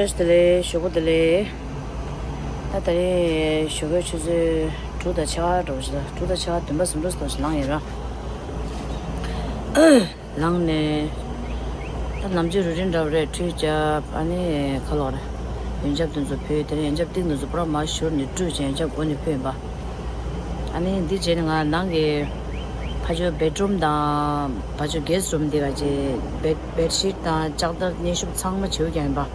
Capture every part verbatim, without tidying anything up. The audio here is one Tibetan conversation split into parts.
བཀྲ་ཤིས་བདེ་ལེགས། ཞོགས་པ་བདེ་ལེགས། ད་ད་རེས་ཞོགས་པའི་ཆུ་ཚོད་དྲུག་དང་ཕྱེད་ཀ་འགྲོ་བཞིན་ལ། དྲུག་དང་ཕྱེད་ཀ་བདུན་པ་ཟིན་འགྲོ་སོང་ཞིག་ལངས་ཡིན་ར། ལངས་ནས་ད་ནམ་རྒྱུན་རུ་ཊིན་འདྲ་བོ་རེད། ཁྲུས་བརྒྱབ། ཨ་ནི་ཁ་ལོག་རེད། ཡོན་ཆབ་དེ་ཚོ་ཕུལ། དེ་རིང་ཡོན་ཆབ་ཏིང་དེ་ཚོ་པུ་ར་མར་བཞུར་ནས་བཀྲུས་བྱས་ཡོན་ཆབ་སྒོ་ནས་ཕུལ་ཡིན་པ། ཨ་ནི་འདི་རྗེས་ནས་ང་ནང་གི་ཕ་ཇོ་བེད་རུམ་དང་ཕ་ཇོ་གེ་སི་རུམ་འདི་ག་ཅེ་བེད་བེད་ཤིད་དང་ལྕགས་དར་སྙན་ཞུབ་ཚང་མ་བྱེའུ་རྒྱག་ཡིན་པ།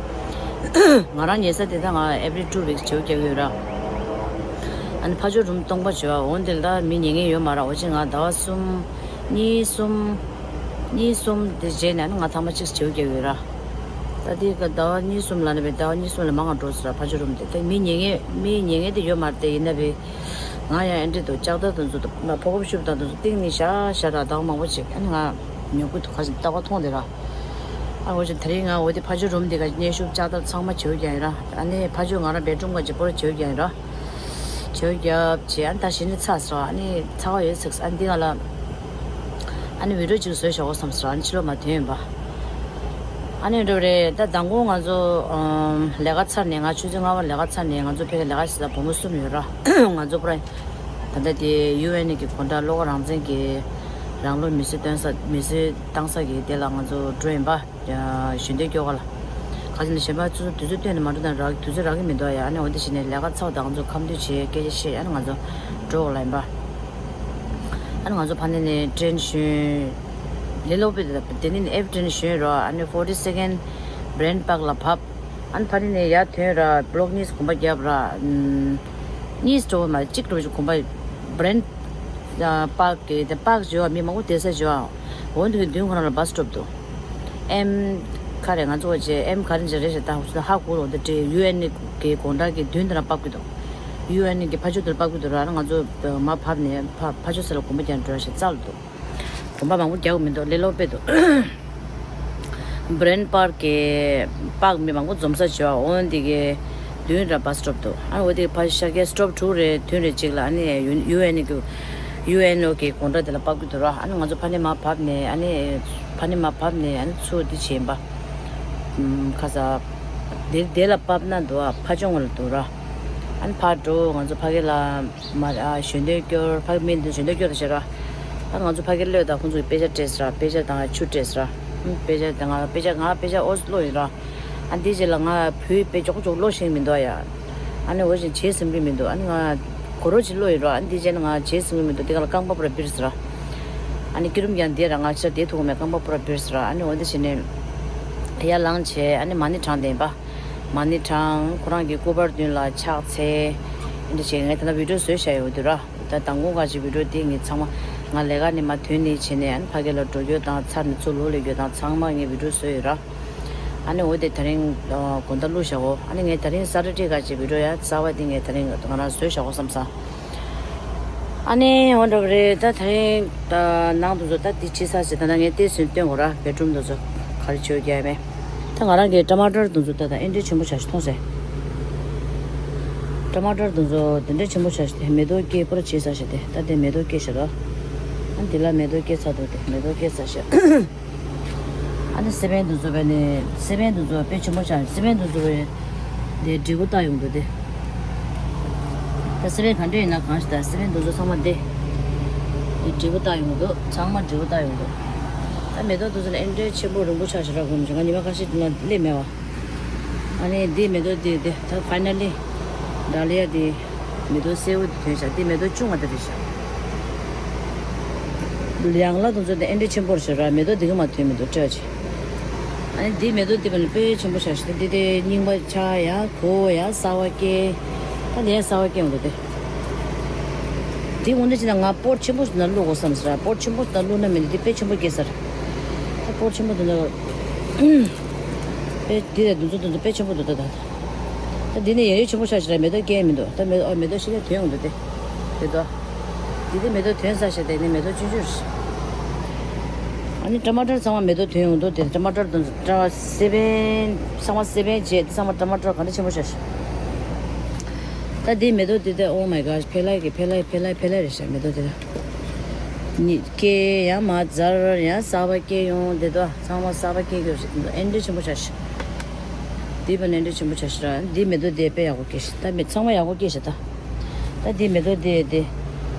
ང་རང་ཉལ་ས་དེ་ད་ང་every two weeks་བྱེའུ་རྒྱག་གི་ཡོད་ར། ཨ་ནི་ཕ་ཇོ་རུམ་སྟོང་པ་བྱེའུ་འོན་ཏེ་ད་མི་ཉལ་མཁན་ཡོད་མ་ར། འོ་ཅེ་ང་ཟླ་བ་གསུམ་གཉིས་གསུམ། གཉིས་གསུམ་དེ་རྗེས་ནས་ང་ཚང་མ་གཅིག་བྱེའུ་རྒྱག་ཡོད་ར། ད་དེ་ག་ཟླ་བ་གཉིས་གསུམ་ལ་ནི་བས་ཟླ་བ་གཉིས་གསུམ་ལ་མང་ང་འགྲོ་ཟེར་ར། ཕ་ཆུ་རུམ་དེ་ད་མི་ཉལ་ངེས་མི་ཉལ་ངེས་དེ་ཡོད་མ་རེད་དེ། ཡིན་ན་བས་ང་ཡང་ཨེ་འདྲེ་འདུག་ལྕགས་དར་དེ་ཚོ་ཕོ་ཁོབ་ཤུབ་དང་དེ་ཚོ་གཏིང་ནས་བཞག་བཞག་ར། ཟླ་བ་མང་པོ་ཅིག་ཨ་ནི་ང་ཉོ་གི་འདུག་ཁ་ཅིག་ལྟ་བ་མཐོང་དེ་ར། ཨ་འོ་ཅིག་དེ་རིང་ང་འོ་དེ་ཕ་ཆུ་རུམ་དེ་ག་སྙན་ཞུ་ལྕགས་དར་ཚང་མ་བྱེའུ་རྒྱག་ཡིན་ར། ཨ་ནི་ཕ་ཆུ་ང་རང་བེད་རུམ་ག་ཅིག་པོ་ར་བྱེའུ་རྒྱག་ཡིན་ར། བྱེའུ་རྒྱབ་བྱས་ཨ་ནི་ད་གཞི་ནས་ཚ་སོང་། ཨ་ནི་ཚ་བ་ཡོད་ཟེར། ཨ་ནི་འདི་ག་ལ་ཨ་ནི་བི་ཌིའོ་ཅིག་བཟོས་བཞག་གོ་བསམ་སོང་། ཨ་ནི་ཕྱི་ལོགས་མར་ཐོན་ཡིན་པ། ཨ་ནི་འགྲོ་རེད། ད་མདང་དགོང་ང་ཚོ་ཨམ་ལས་ཀ་ཚར་ནས་ང་ཆུ་ཚོད་ལྔ་པ་ལས་ཀ་ཚར་ནས་ང་ཚོ་ཕ་གིར་ལས་ཀ་བྱེད་ས་བུ་མོ་གསུམ་ཡོད་ར། ང་ཚོ་པུ་ར་ད་ལྟ་དེ་ཡུ་ཨེན་ཨེ་གི་གོང་དྲག་བློ་དགའ་རང་བཙན་གྱི་རང་ལུས་མེར་སྲེག་བཏང་ས་མེར་སྲེག་བཏང་ས་གི་དེ་ལ་ང་ཚོ་འགྲོ་ཡིན་པ། གཞོན་དོན་སྐྱོར་ག་ལ། ག་ཅི་ན་གཞན་པ་ཚོ་དུས་ཚོད་གཏན་ནས་མ་འགྲོ་དང་རག་དུས་ཚོད་རག་གི་མི་འདུག་ཡ། ཨ་ནི་འོ་འདི་བྱས་ནས་ལས་ཀ་ཚར་དང་ང་ཚོ་ཁ་མདུན་བྱས་སྐད་ཆ་བཤད། ཨ་ནི་ང་ཚོ་འགྲོ་ག་ལ་ཡིན་པ། ཨ་ནི་ང་ཚོ་ཕ་ནས་ནས་ཀྲེན་ཞོན་ལེ་ལོ་པེ་དེ་ནས་ཨེབ་ཀྲེན་ཞོན་རོ། ཨ་ནི་ཕོར་ཊི་སེ་ཀེན་བྷི་རེན་པཱག་ལ་བབས། ཨ་ནི་ཕ་ནས་ནས་ཡར་ཐོན་ར། བྷི་ལོག་གཉིས་གོམ་པ་བརྒྱབ་ར། གཉིས་འགྲོ་བ་མ་གཅིག་འགྲོ་བ་གོམ་པ་བྷི་རེན་པཱག་གི་དེ་པཱག་བརྗོད་པ་མི་མང་པོ་བསྡད་ས་བརྗོད་པ། འོ་འདི་གི་མདུན་ཁོ་རང་ལ་བྷ་སི་སི་ཊོབ་འདུག་ཨེམ་ག་རེ་ང་ཚོ་བ་ཅེ་ཨེམ་ག་རེ་ཅེ་རེད་ཞེས་ད་ཧ་གོ་རོགས་འདི་འདྲའི་ཡུ་ཨེན་ཨེ་གི་གོང་དྲག་གི་མདུན་དེ་ལ་ཕབ་ཀྱི་འདུག་ཡུ་ཨེན་ཨེ་གི་ཕ་ཆུ་དེར་ཕབ་ཀྱི་འདུག་ར། ང་ཚོ་མར་བབས་ནས་ཕ་ཕ་ཆུ་ས་ལ་གོམ་པ་རྒྱག་འགྲོ་ཞེས་རྩ་ལ་འདུག་གོམ་པ་མང་པོ་རྒྱག་མི་འདུག་ལེ་ལོ་པེ་འདུག་བྷི་རེན་པཱག་གི་པཱག་མི་མང་པོ་འཛོམས་ས་བྱོས་པ། འོ་འདི་གི་མདུན་ར་བྷ་སི་སི་ཊོབ་འདུག་ཨ་འོ་དེ་ཕ་ཤ་ཀའི་སི་ཊོབ་དྲུག་རེད། མདུན་རེ་གཅིག་ལ་ཨ་ནི་ཡུ་ཡུ་ཨེན་ཨེ་གི་ཡུ་ཨེན་ཨོ་གི་གོང་དྲག་དེ་ལ་ཕབ་ཀྱི་འདུག་ར། ཨ་ནི་ང་ཚོ་ཕ་ནས་མར་བབས་ནས་ཨ་ནི་ཕ་ནས་མར་བབས་ནས་ཨ་ནི་ཚུར་འདི་བྱས་པ། ཁ་ས་དེ་དེ་ལ་ཕབ་ན་འདུག་ཨ་ཕ་ཆུ་ངོས་ལ་འདུག་ར། ཨ་ནི་ཕར་འགྲོ། ང་ཚོ་ཕ་གི་ལ་མ་ཨ་གཞོན་དོན་སྐྱོར་ཕ་གི་མི་འདི་གཞོན་དོན་སྐྱོར་དུ་བྱེད་ར། ཨ་ང་ཚོ་ཕ་གི་གློད་དང་ཁོང་ཚོ་གི་དཔེ་ཆ་སྤྲད་ཟེར་ར། དཔེ་ཆ་དང་ཆུ་སྤྲད་ཟེར་ར། ཨ་དཔེ་ཆ་དང་ང་དཔེ་ཆ་ང་དཔེ་ཆ་ཨོ་ཙི་ཀློག་ཡིན་ར། ཨ་འདི་རྗེས་ལ་ང་བོད་དཔེ་ཅོག་ཅོག་ཀློག་ཤེས་མི་འདུག་ཡ། ཨ་ནི་འོ་བཞིན་བྱེད་ཟིན་གི་མི་འདུག་ཨ་ནི་ང་གོ་རོ་ཅིག་ཀློག་ཡིན་ར། ཨ་ནི་འདི་རྗེས་ལ་ང་བྱེད་ཟིན་གི་མི་འདུག་དེ་ག་ལ་རྐང་པ་པུ་ར་འབིར་ཟེར་ར། ཨ་ནི་སྐྱིད་རུམ་ཀྱང་འདི་ར་ང་ཕྱིར་བསྡད་ཐུབ་མེད། རྐང་པ་པུ་ར་འབིར་ཟེར་ར། ཨ་ནི་འོ་འདི་བྱས་ནས་ཡར་ལངས་བྱས་ཨ་ནི་མ་ཎི་བགྲངས་བསྡད་ཡིན་པ། མ་ཎི་བགྲངས། ཁོ་རང་གི་སྐུ་པར་མདུན་ལ་ཕྱག་འཚལ། ཨ་འདི་བྱས་ངས་ད་ལྟ་བི་ཌིའོ་བཟོས་བཞག་ཡོད་འདུག་ར། ད་མདང་དགོང་ཁ་ཅིག་བི་ཌིའོ་དེ་ངས་ཚང་མ་ང་ལས་ཀ་ནས་མར་ཐོན་ནས་བྱས་ནས་ཨ་ནི་ཕ་གི་ལ་འགྲོ་རྒྱུ་དང་ཚར་ནས་ཚུར་ལོག་སླེབས་རྒྱུ་དང་ཚང་མ་ངས་བི་ཌིའོ་བཟོས་ཡོད་ར། ཨ་ནི་འོ་དེ་ད་རིང་དགོང་དག་བླུགས་བཞག་གོ་ཨ་ནི་ངས་ད་རིང་ས་ཊར་ཌེ་ཁ་ཅིག་བི་ཌིའོ་ཡ་གསར་པ་དེ་ངས་ད་རིང་ང་རང་བཟོས་བཞག་གོ་བསམ་སོང་། ཨ་ནི་འོ་འདྲ་བ་རེད། ད་ད་རིང་ད་ནང་དུ་ཚོ་ད་དེ་ཕྱི་ས་ཟེར། ད་ལྟ་ངས་ལྟས་ཟིན་སྟོན་གོ་ར། བེད་རུམ་དུ་ཚོ་ག་རེ་བྱོས་རྒྱག་མེད། ད་ང་རང་གི་ཊ་མ་ཊར་དུ་ཚོ་ད་ད་ཨེ་འདྲའི་ཆེན་པོ་ཆགས་ཤིག་མཐོང་ཟེར། ཊ་མ་ཊར་དུ་ཚོ་དེ་འདྲའི་ཆེན་པོ་ཆགས་ཤིག་དེ་མེ་ཏོག་སྐྱེས་པོ་ར་བྱེད་ས་ཞིག་དེ་ད་དེ་མེ་ཏོག་སྐྱེས་ཤག་ར། ཨ་འདི་ལ་མེ་ཏོག་སྐྱེས་ཚར་འདུག་དེ་མེ་ཏོག་སྐྱེས་ཚར་ཤག་ཨ་ནི་སེ་བན་དུ་ཚོ་བས་ནི་སེ་བན་དུ་ཚོ་དཔེ་ཆེན་པོ་ཆགས། སེ་བན་དུ་ཚོ་བས་དེ་འབྲས་བུ་བཏགས་ཡོང་འདུག་དེ། ད་སེ་བན་ག་འདྲ་ཡིན་ན་གང་ཞིག་ད་སེ་བན་དུ་ཚོ་ཚང་མ་དེ་དེ་འབྲས་བུ་བཏགས་ཡོང་འདུག་ཚང་མ་འབྲས་བུ་བཏགས་ཡོང་འདུག་ད་མེ་ཏོག་དུ་ཚོ་ལ་ཨེ་འདྲའི་ཆེན་པོ་རིང་པོ་ཆགས་ཤག་ར། གོམས་ཤིག་ང་ཉི་མ་ཁ་ཤས་དེ་ན་སླེབས་མེད་བ། ཨ་ནི་འདི་མེ་ཏོག་འདི་འདི་ད་ཕའི་ན་ལི་ཌ་ལི་ཡ་འདི་མེ་ཏོག་སེར་པོ་འདི་ཐོན་ཤག་འདི་མེ་ཏོག་ཆུང་བ་འདི་རེད་ཤག་ཡང་ལ་དུ་ཚོ་འདི་ཨེ་འདྲ་ཆེན་པོ་རེད་ཤག་ར། མེ་ཏོག་འདི་ག་མ་ཐོན་མི་འདུག་སྤྲད་ཅིག་ཨ་ནི་འདི་མེ་ཏོག་འདི་བ་ནི་དཔེ་ཆེན་པོ་ཆགས་ཤག་འདི་འདི་རྙིང་པ་ཆགས་ཡ་གོ་ཡ་གསར་པ་སྐྱེ། ད་ལས་གསར་པ་སྐྱེ་འདུག་འདི། འདི་འོ་འདི་ཅི་ན་ང་པོར་ཆེན་པོ་ཞིག་ན་བླུག་དགོས་བསམ་ཟེར། པོར་ཆེན་པོ་ཞིག་ན་བླུག་ན་མི་འདི་དཔེ་ཆེན་པོ་སྐྱེ་ས་རེད། ད་པོར་ཆེན་པོ་འདི་ན། དཔེ་འདི་རེད་འདུག་འདུག་འདུག་དཔེ་ཆེན་པོ་འདུག་ད་ད། ད་འདི་ནས་ཡང་ཡང་ཆེན་པོ་ཆགས་ཤག་ར། མེ་ཏོག་སྐྱེ་མི་འདུག་ད་མེ་ཨོ་མེ་ཏོག་ཤི་ལ་ཐོན་འདུག་དེ། དེ་དོ། འདི་དེ་མེ་ཏོག་ཐོན་ས་ཤག་དེ་ནས་མེ་ཏོག་ཆུང་ཆུང་རེད། ཨ་ནི་ཊ་མ་ཊར་ཚང་མ་མེ་ཏོག་ཐོན་འདུག་དེ་ཊ་མ་ཊར་དང་ཊ་སེ་བན་ཚང་མ་སེ་བན་བྱས་དེ་ཚང་མ་ཊ་མ་ཊར་ག་འདྲ་ཆེན་པོ་ཆགས་ཤག་ད་འདི་མེ་ཏོག་འདི་དེ་oh my gosh ཕལ་ལ་གི་ཕལ་ལ་ཕལ་ལ་ཕལ་ལ་རེད་ཤག་མེ་ཏོག་འདི་ལ། ནི་སྐྱེ་ཡང་མ་འཛར་ཡང་གསར་པ་སྐྱེ་ཡོང་དེ་དོ་ཚང་མ་གསར་པ་སྐྱེ་རྒྱུ་ཞིག་འདུག་ཨེ་འདྲ་ཆེན་པོ་ཆགས་ཤག་འདི་བ་ནས་འདྲ་ཆེན་པོ་ཆགས་ཤག་ར། འདི་མེ་ཏོག་འདི་དཔེ་ཡག་པོ་སྐྱེས་ཤག་ད་མི་ཚང་མ་ཡག་པོ་སྐྱེས་ཤག་ད། ད་འདི་མེ་ཏོག་འདི་འདི་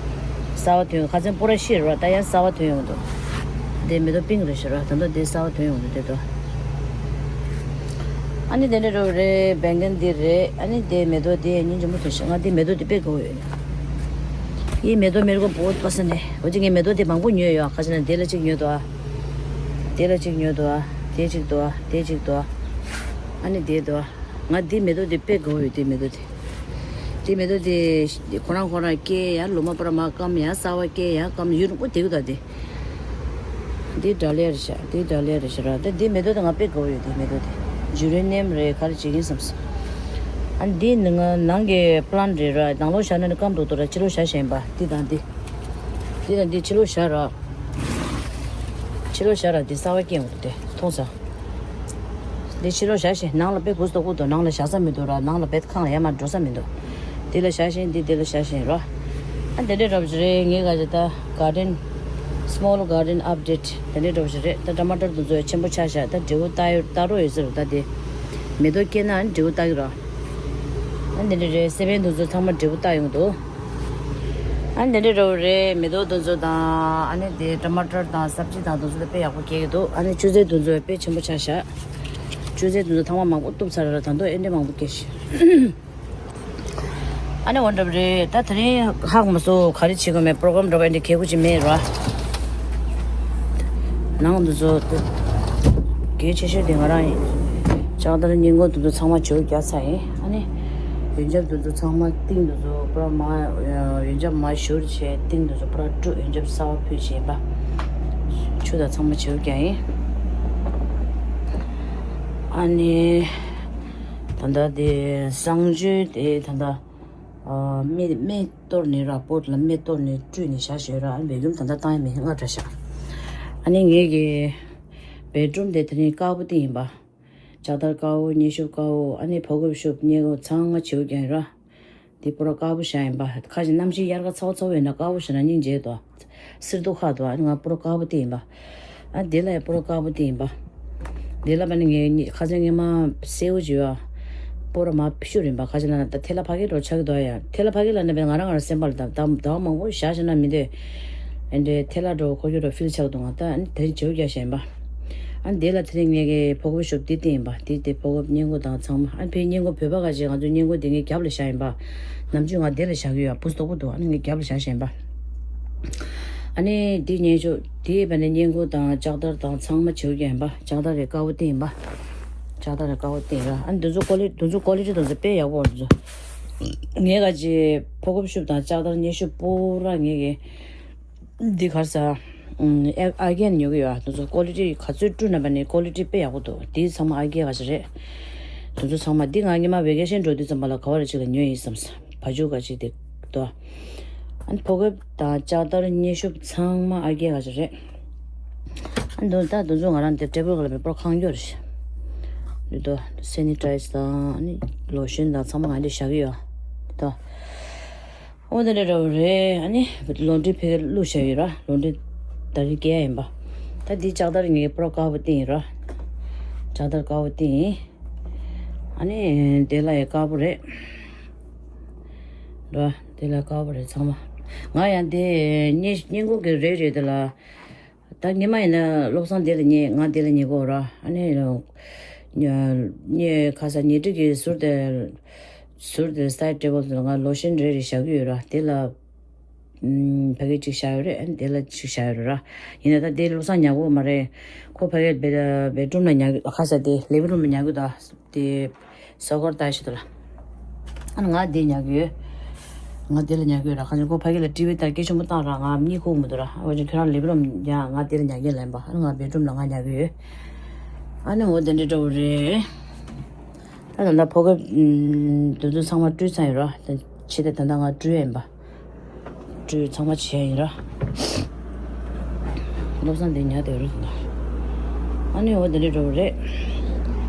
གསར་པ་ཐོན་ཡོང་། ཁ་སང་པོ་ར་ཤི་ར། ད་ཡང་གསར་པ་ཐོན་ཡོང་འདུག་འདི་མེ་ཏོག་པིང་རེད་ཤག་ར། ད་འདི་འདི་གསར་པ་ཐོན་ཡོང་འདུག་འདི་ཏོ། ཨ་ནི་དེ་འདྲ་རོ་རེད། བེང་གན་འདི་རེད། ཨ་ནི་འདི་མེ་ཏོག་འདི་སྙིང་རྗེ་མོ་ཐོན་ཤག་ང་འདི་མེ་ཏོག་འདི་དཔེ་དགའ་པོ་ཡོད། ཡི་མེ་ཏོག་མེ་རི་ཀོ་བོད་པ་ས་ནས་འོ་ཅི་ངས་མེ་ཏོག་འདི་མང་པོ་ཉོས་ཡོད། ཁ་ཤས་ན་འདི་ལ་གཅིག་ཉོས་འདུག་ཨ། འདི་ལ་གཅིག་ཉོས་འདུག་ཨ། འདི་གཅིག་འདུག་ཨ། འདི་གཅིག་འདུག་ཨ། ཨ་ནི་འདི་འདུག་ཨ། ང་འདི་མེ་ཏོག་འདི་དཔེ་དགའ་པོ་ཡོད། འདི་མེ་ཏོག་འདི། འདི་མེ་ཏོག་འདི་ཁོ་རང་ཁོ་རང་སྐྱེ་ཡ་ལོ་མ་པ་ར་མ་སྐམ་ཡ་གསར་པ་སྐྱེ་ཡ་སྐམ་ཡུན་རིང་པོ་བསྡད་ཀྱི་འདུག་ཨ། འདི། འདི་ཌ་ལི་ཡ་རེད་ཤག་འདི་ཌ་ལི་ཡ་རེད་ཤག་ར། ད་འདི་མེ་ཏོག་དེ་ང་དཔེ་དགའ་པོ་ཡོད། འདི་མེ་ཏོག་དེ་ཇུ་རེ་ནི་ཡམ་རེད། ག་རེ་བྱེད་ཀྱིན་བསམ་སོང་། ཨ་འདི་ནི་ང་ནང་གི་པ་ལན་ཊི་རེད་ར། ནང་ལོགས་བཞག་ན་ནི་སྐམ་འགྲོ་འདུག་ར། ཕྱི་ལོགས་བཞག་བཞིན་པ་འདི་དང་འདི། འདི་དང་འདི་ཕྱི་ལོགས་བཞག་ར། ཕྱི་ལོགས་བཞག་ར། འདི་གསར་པ་སྐྱེ་འོང་དེ་མཐོང་ས། འདི་ཕྱི་ལོགས་བཞག་བཞིན། ནང་ལ་དཔེ་གུ་སྟོག་པོ་འདུག་ནང་ལ་བཞག་ས་མི་འདུག་ར། ནང་ལ་དཔེ་ཁང་ལ་ཡར་མར་འགྲོ་ས་མི་འདུག་འདི་ལ་བཞག་བཞིན་འདི་འདི་ལ་བཞག་བཞིན་ར། ཨ་འདི་འདྲའི་འདྲ་པོ་ཅིག་རེད། ངས་ག་ཅིག་ད་གར་ཌེན་སི་མོལ་གར་ཌེན་ཨབ་ཌེཊ་འདི་འདྲའི་འདྲ་པོ་ཅིག་རེད། ད་ཊ་མ་ཊར་དེ་ཚོ་ཆེན་པོ་ཆགས་ཤག་ད་འབྲས་བུ་བཏགས་ཡོད་བཏགས་རོགས་ཡོད་ཟེར་ར། ད་དེ་མེ་ཏོག་སྐྱེས་ན་འབྲས་བུ་བཏགས་ཀྱི་ར། ཨ་འདི་འདྲ་རེད། སེ་བན་དེ་ཚོ་ཚང་མ་འབྲས་བུ་བཏགས་ཡོང་འདུག་ཨ་ནི་དེ་འདྲ་འདྲ་པོ་རེད། མེ་ཏོག་དེ་ཚོ་དང་ཨ་ནི་དེ་ཊ་མ་ཊར་དང་སབ་ཇི་དང་དེ་ཚོ་དཔེ་ཡག་པོ་སྐྱེ་གི་འདུག་ཨ་ནི་ཅུ་ཟེ་དེ་ཚོ་དཔེ་ཆེན་པོ་ཆགས་ཤག་ཅུ་ཟེ་དེ་ཚོ་ཐང་མ་མང་པོ་གཏུབ་ཚར་ར། ད་དུང་ཨེ་འདྲ་མང་པོ་སྐྱེ་ཤག་ཨ་ནི་འོ་འདྲ་པོ་རེད། ད་དེ་རིང་ཧ་གོ་མ་སོང་། ག་རེ་བྱེད་དགོས་མེད། པོ་རོ་གྷ་རམ་འདྲ་པོ་ཨེ་འདྲ་གལ་དགོས་ཅིག་མེད་ར། ནང་དུ་ཚོ་གལ་ཆེ་ཤོས་དེ་ང་རང་ཡིན། ལྕགས་དར་སྔས་མགོ་དུ་ཚོ་ཚང་མ་བྱེའུ་བརྒྱབ་ཚར་ཡིན། ཨ་ནི་ཡོན་ཆབ་དུ་ཚོ་ཚང་མ་གཏིང་དུ་ཚོ་པུ་ར་མ། ཡོན་ཆབ་མ་བཞུར་བྱས་གཏིང་དུ་ཚོ་པུ་ར་བཀྲུ། ཡོན་ཆབ་གསར་པ་ཕུལ་བྱས་ཡིན་པ། ཆུ་དང་ཚང་མ་བྱེའུ་བརྒྱབ་ཡིན། ཨ་ནི་ད་ལྟ་དེ་གསང་སྤྱོད་དེ་ད་ལྟ་སྨན་སྨན་གཏོར་ནས་ར། པོཊ་ལ་སྨན་གཏོར་ནས་བཀྲུས་ནས་བཞག་བཞག་ར། ཨ་ནི་བེ་ཀུམ་ད་ལྟ་བཏང་ཡ་མེད། སྔ་དྲགས་ཤག་ཨ་ནི་ངེད་ཀྱི་བེད་རུམ་དེ་དེ་རིང་དཀར་པོ་བཏིང་ཡིན་པ། ལྕགས་དར་དཀར་པོ། སྔས་མཆོད་དཀར་པོ། ཨ་ནི་ཕོ་ཁོབ་ཤོབ་སྔས་མགོ་ཚང་མ་བྱེའུ་བརྒྱབ་ཡིན་ར། དེ་པུ་ར་དཀར་པོ་བཞག་ཡིན་པ། ཁ་ཅིག་གནམ་གཤིས་དབྱར་ཁ་ཚ་པོ་ཚ་པོ་ཡོད་ན་དཀར་པོ་བཞག་ན་སྙིང་རྗེ་འདུག་སེར་སྡུག་ཁག་འདུག་ཨ་ནི་ང་པུ་ར་དཀར་པོ་བཏིང་ཡིན་པ། ཨ་དེ་ལ་ཡང་པུ་ར་དཀར་པོ་བཏིང་ཡིན་པ། དེ་ལ་བ་ནི་ངས་ཁ་སང་སྔས་མ་སེའུ་བྱས་པ། པུ་ར་མ་བཤུ་རིན་པ། ཁ་ཅིག་ལ་ན་ད་ཐལ་བ་ཕ་གི་འགྲོ་ཆགས་ཀྱི་འདུག་ཡ། ཐལ་བ་ཕ་གི་ལ་ན་བས་ང་རང་ང་རང་སེམས་པ་ལ་ད་ད་ཟླ་བ་མང་པོ་བཞག་བཞག་ན་མི་འདོད། ཨེ་འདྲའི་ཐལ་བ་འགྲོ་ཁོ་ཁྱོད་འགྲོ་ཕིལ་ཆགས་འདུག་ང་ད་ཨ་ནི་དེ་རིང་བྱེའུ་རྒྱག་བཞག་ཡིན་པ། ཨ་ནི་དེ་ལ་དེ་རིང་ངས་ཀྱི་ཕོ་ཁོབ་ཤོབ་འདི་བཏིང་ཡིན་པ། དེ་དེ་ཕོ་ཁོབ་སྔས་མགོ་དང་ཚང་མ། ཨ་ནི་ཕའི་སྔས་མགོ་བོད་པ་ག་ཅིག་ང་ཚོའི་སྔས་མགོ་དེ་ངའི་རྒྱབ་ལ་བཞག་ཡིན་པ། ནམ་རྒྱུན་ང་དེ་ལ་བཞག་གི་ཡོད། བུ་སྟོག་པོ་འདུག་ཨ་ནི་ངའི་རྒྱབ་ལ་བཞག་བཞག་ཡིན་པ། ཨ་ནི་འདི་སྔས་མཆོད་དེ་བས་ནས་སྔས་མགོ་དང་ལྕགས་དར་དང་ཚང་མ་བྱེའུ་རྒྱག་ཡིན་པ། ལྕགས་དར་རེ་དཀར་པོ་བཏིང་ཡིན་པ། ལྕགས་དར་རེ་དཀར་པོ་བཏིང་ར། ཨ་ནི་འདི་ཚོ་ཀོ་ལི་འདི་ཚོ་ཀོ་ལི་ཊི་འདི་ཚོ་དཔེ་ཡག་པོ་འདུག་ངས་ག་ཅིག་ཕོ་ཁོབ་ཤོབ་དང་ལྕགས་དར་སྔས་མཆོད་པུ་ར་ངས་ཀྱི་འདི་གར་ས། ཨ་གེ་ཡིན་ཉོ་གི་ཡོད། ཨ་འདི་ཚོ་ཀོ་ལི་ཊི་ག་ཚོད་བཀྲུས་ན་བ་ནི་ཀོ་ལི་ཊི་དཔེ་ཡག་པོ་འདུག་འདི་ཚང་མ་ཨ་གེ་ག་ཅིག་རེད། འདི་ཚོ་ཚང་མ་འདི་ང་སྔས་མ་ཝེ་ཀེ་ཤན་འགྲོ་དུས་ཙམ་པ་ལ་ག་བ་རེ་ཅིག་ལ་ཉོས་ཡིན་བསམ། བ་ཇུ་ག་ཅིག་དེ་དོ། ཨ་ནི་ཕོ་ཁོབ་དང་ལྕགས་དར་སྔས་མཆོད་ཚང་མ་ཨ་རྒྱའི་ག་ཅིག་རེད། ཨ་འདུག་ད་འདུག་ཚོ་ང་རང་དེ་ཊེ་བལ་ག་ལ་མེད་པར་ཁང་སྐྱོར་རེད། འདི་དོ་སེ་ནི་ཊའི་ཛར་དང་ཨ་ནི་ལོ་ཤོན་དང་ཚང་མ་ང་འདི་བཞག་གི་ཡོད། འདི་དོ། ཨོ་དེ་འདྲ་འདྲ་བོ་རེད། ཨ་ནི་ལོན་ཌི་ཕ་གིར་བླུགས་བཞག་ཡོད་ར། ལོན་ཌི་ད་རེས་སྐྱེལ་ཡ་ཡིན་པ། ད་འདི་ལྕགས་དར་ངས་པུ་ར་དཀར་པོ་བཏིང་ཡིན་ར། ལྕགས་དར་དཀར་པོ་བཏིང་ཡིན། ཨ་ནི་དེ་ལ་ཡང་དཀར་པོ་རེད། ར། དེ་ལ་དཀར་པོ་རེད་ཚང་མ། ང་ཡང་དེ་སྔས་སྔས་མགོ་གི་རེད་རེད་དེ་ལ། ད་སྔས་མ་ཡིན་ན་བློ་བཟང་དེ་ལ་ཉེ་ང་དེ་ལ་ཉེ་གོ་ར། ཨ་ནི་ཉེ་ཁ་ས་ཉེ་དྲི་གི་ཟུར་དེ་ཟུར་དེ་སའི་ཌི་ཊེ་བལ་དེ་ལ་ང་ལོ་ཤན་རེ་རེ་བཞག་གི་ཡོད་ར། དེ་ལ་ཕ་གི་གཅིག་བཞག་ཡོད་རེད། ཨ་ནི་དེ་ལ་གཅིག་བཞག་ཡོད་རེད་ར། ཡིན་ན་ད་དེ་བློ་བཟང་ཉར་གོ་མ་རེད། ཁོ་ཕ་གི་བེ་བེ་ཌ་རུམ་ལ་ཉར་གི། ཁ་ས་དེ་ལེ་བི་རུམ་ལ་ཉར་གི་ད། དེ་སོ་གོར་ལྟ་ཞིག་ཏུ་ལ། ཨ་ནི་ང་དེ་ཉར་གི་ཡོད། ང་དེ་ལ་ཉར་གི་ཡོད་ར། ཁ་ཅིག་ཁོ་ཕ་གི་ལ་ཊི་བི་ལྟར་སྐད་ཆེན་པོ་བཏང་ར། ང་གཉིད་ཁུག་མི་འདུག་ར། ཨ་ཅིག་ཁྱོད་རང་ལེ་བི་རུམ་ཉར། ང་དེ་ལ་ཉར་གི་ལན་པ། ཨ་ནི་ང་བེ་ཌ་རུམ་ལ་ང་ཉར་གི་ཡོད། ཨ་ནི་འོ་དེ་འདྲ་འདྲ་བོ་རེད། ད་ད་ལྟ་ཕོ་ཁོབ་དེ་ཚོ་ཚང་མ་བཀྲུས་ཚར་ཡོད་ར། ད་ཕྱི་དེ་ད་ལྟ་ང་བཀྲུས་ཡིན་པ། བཀྲུས་ཚང་མ་བྱས་ཡིན་ར། བློ་བཟང་དེ་ཉར་དེ་རུ་ད། ཨ་ནི་འོ་དེ་འདྲ་འདྲ་བོ་རེད།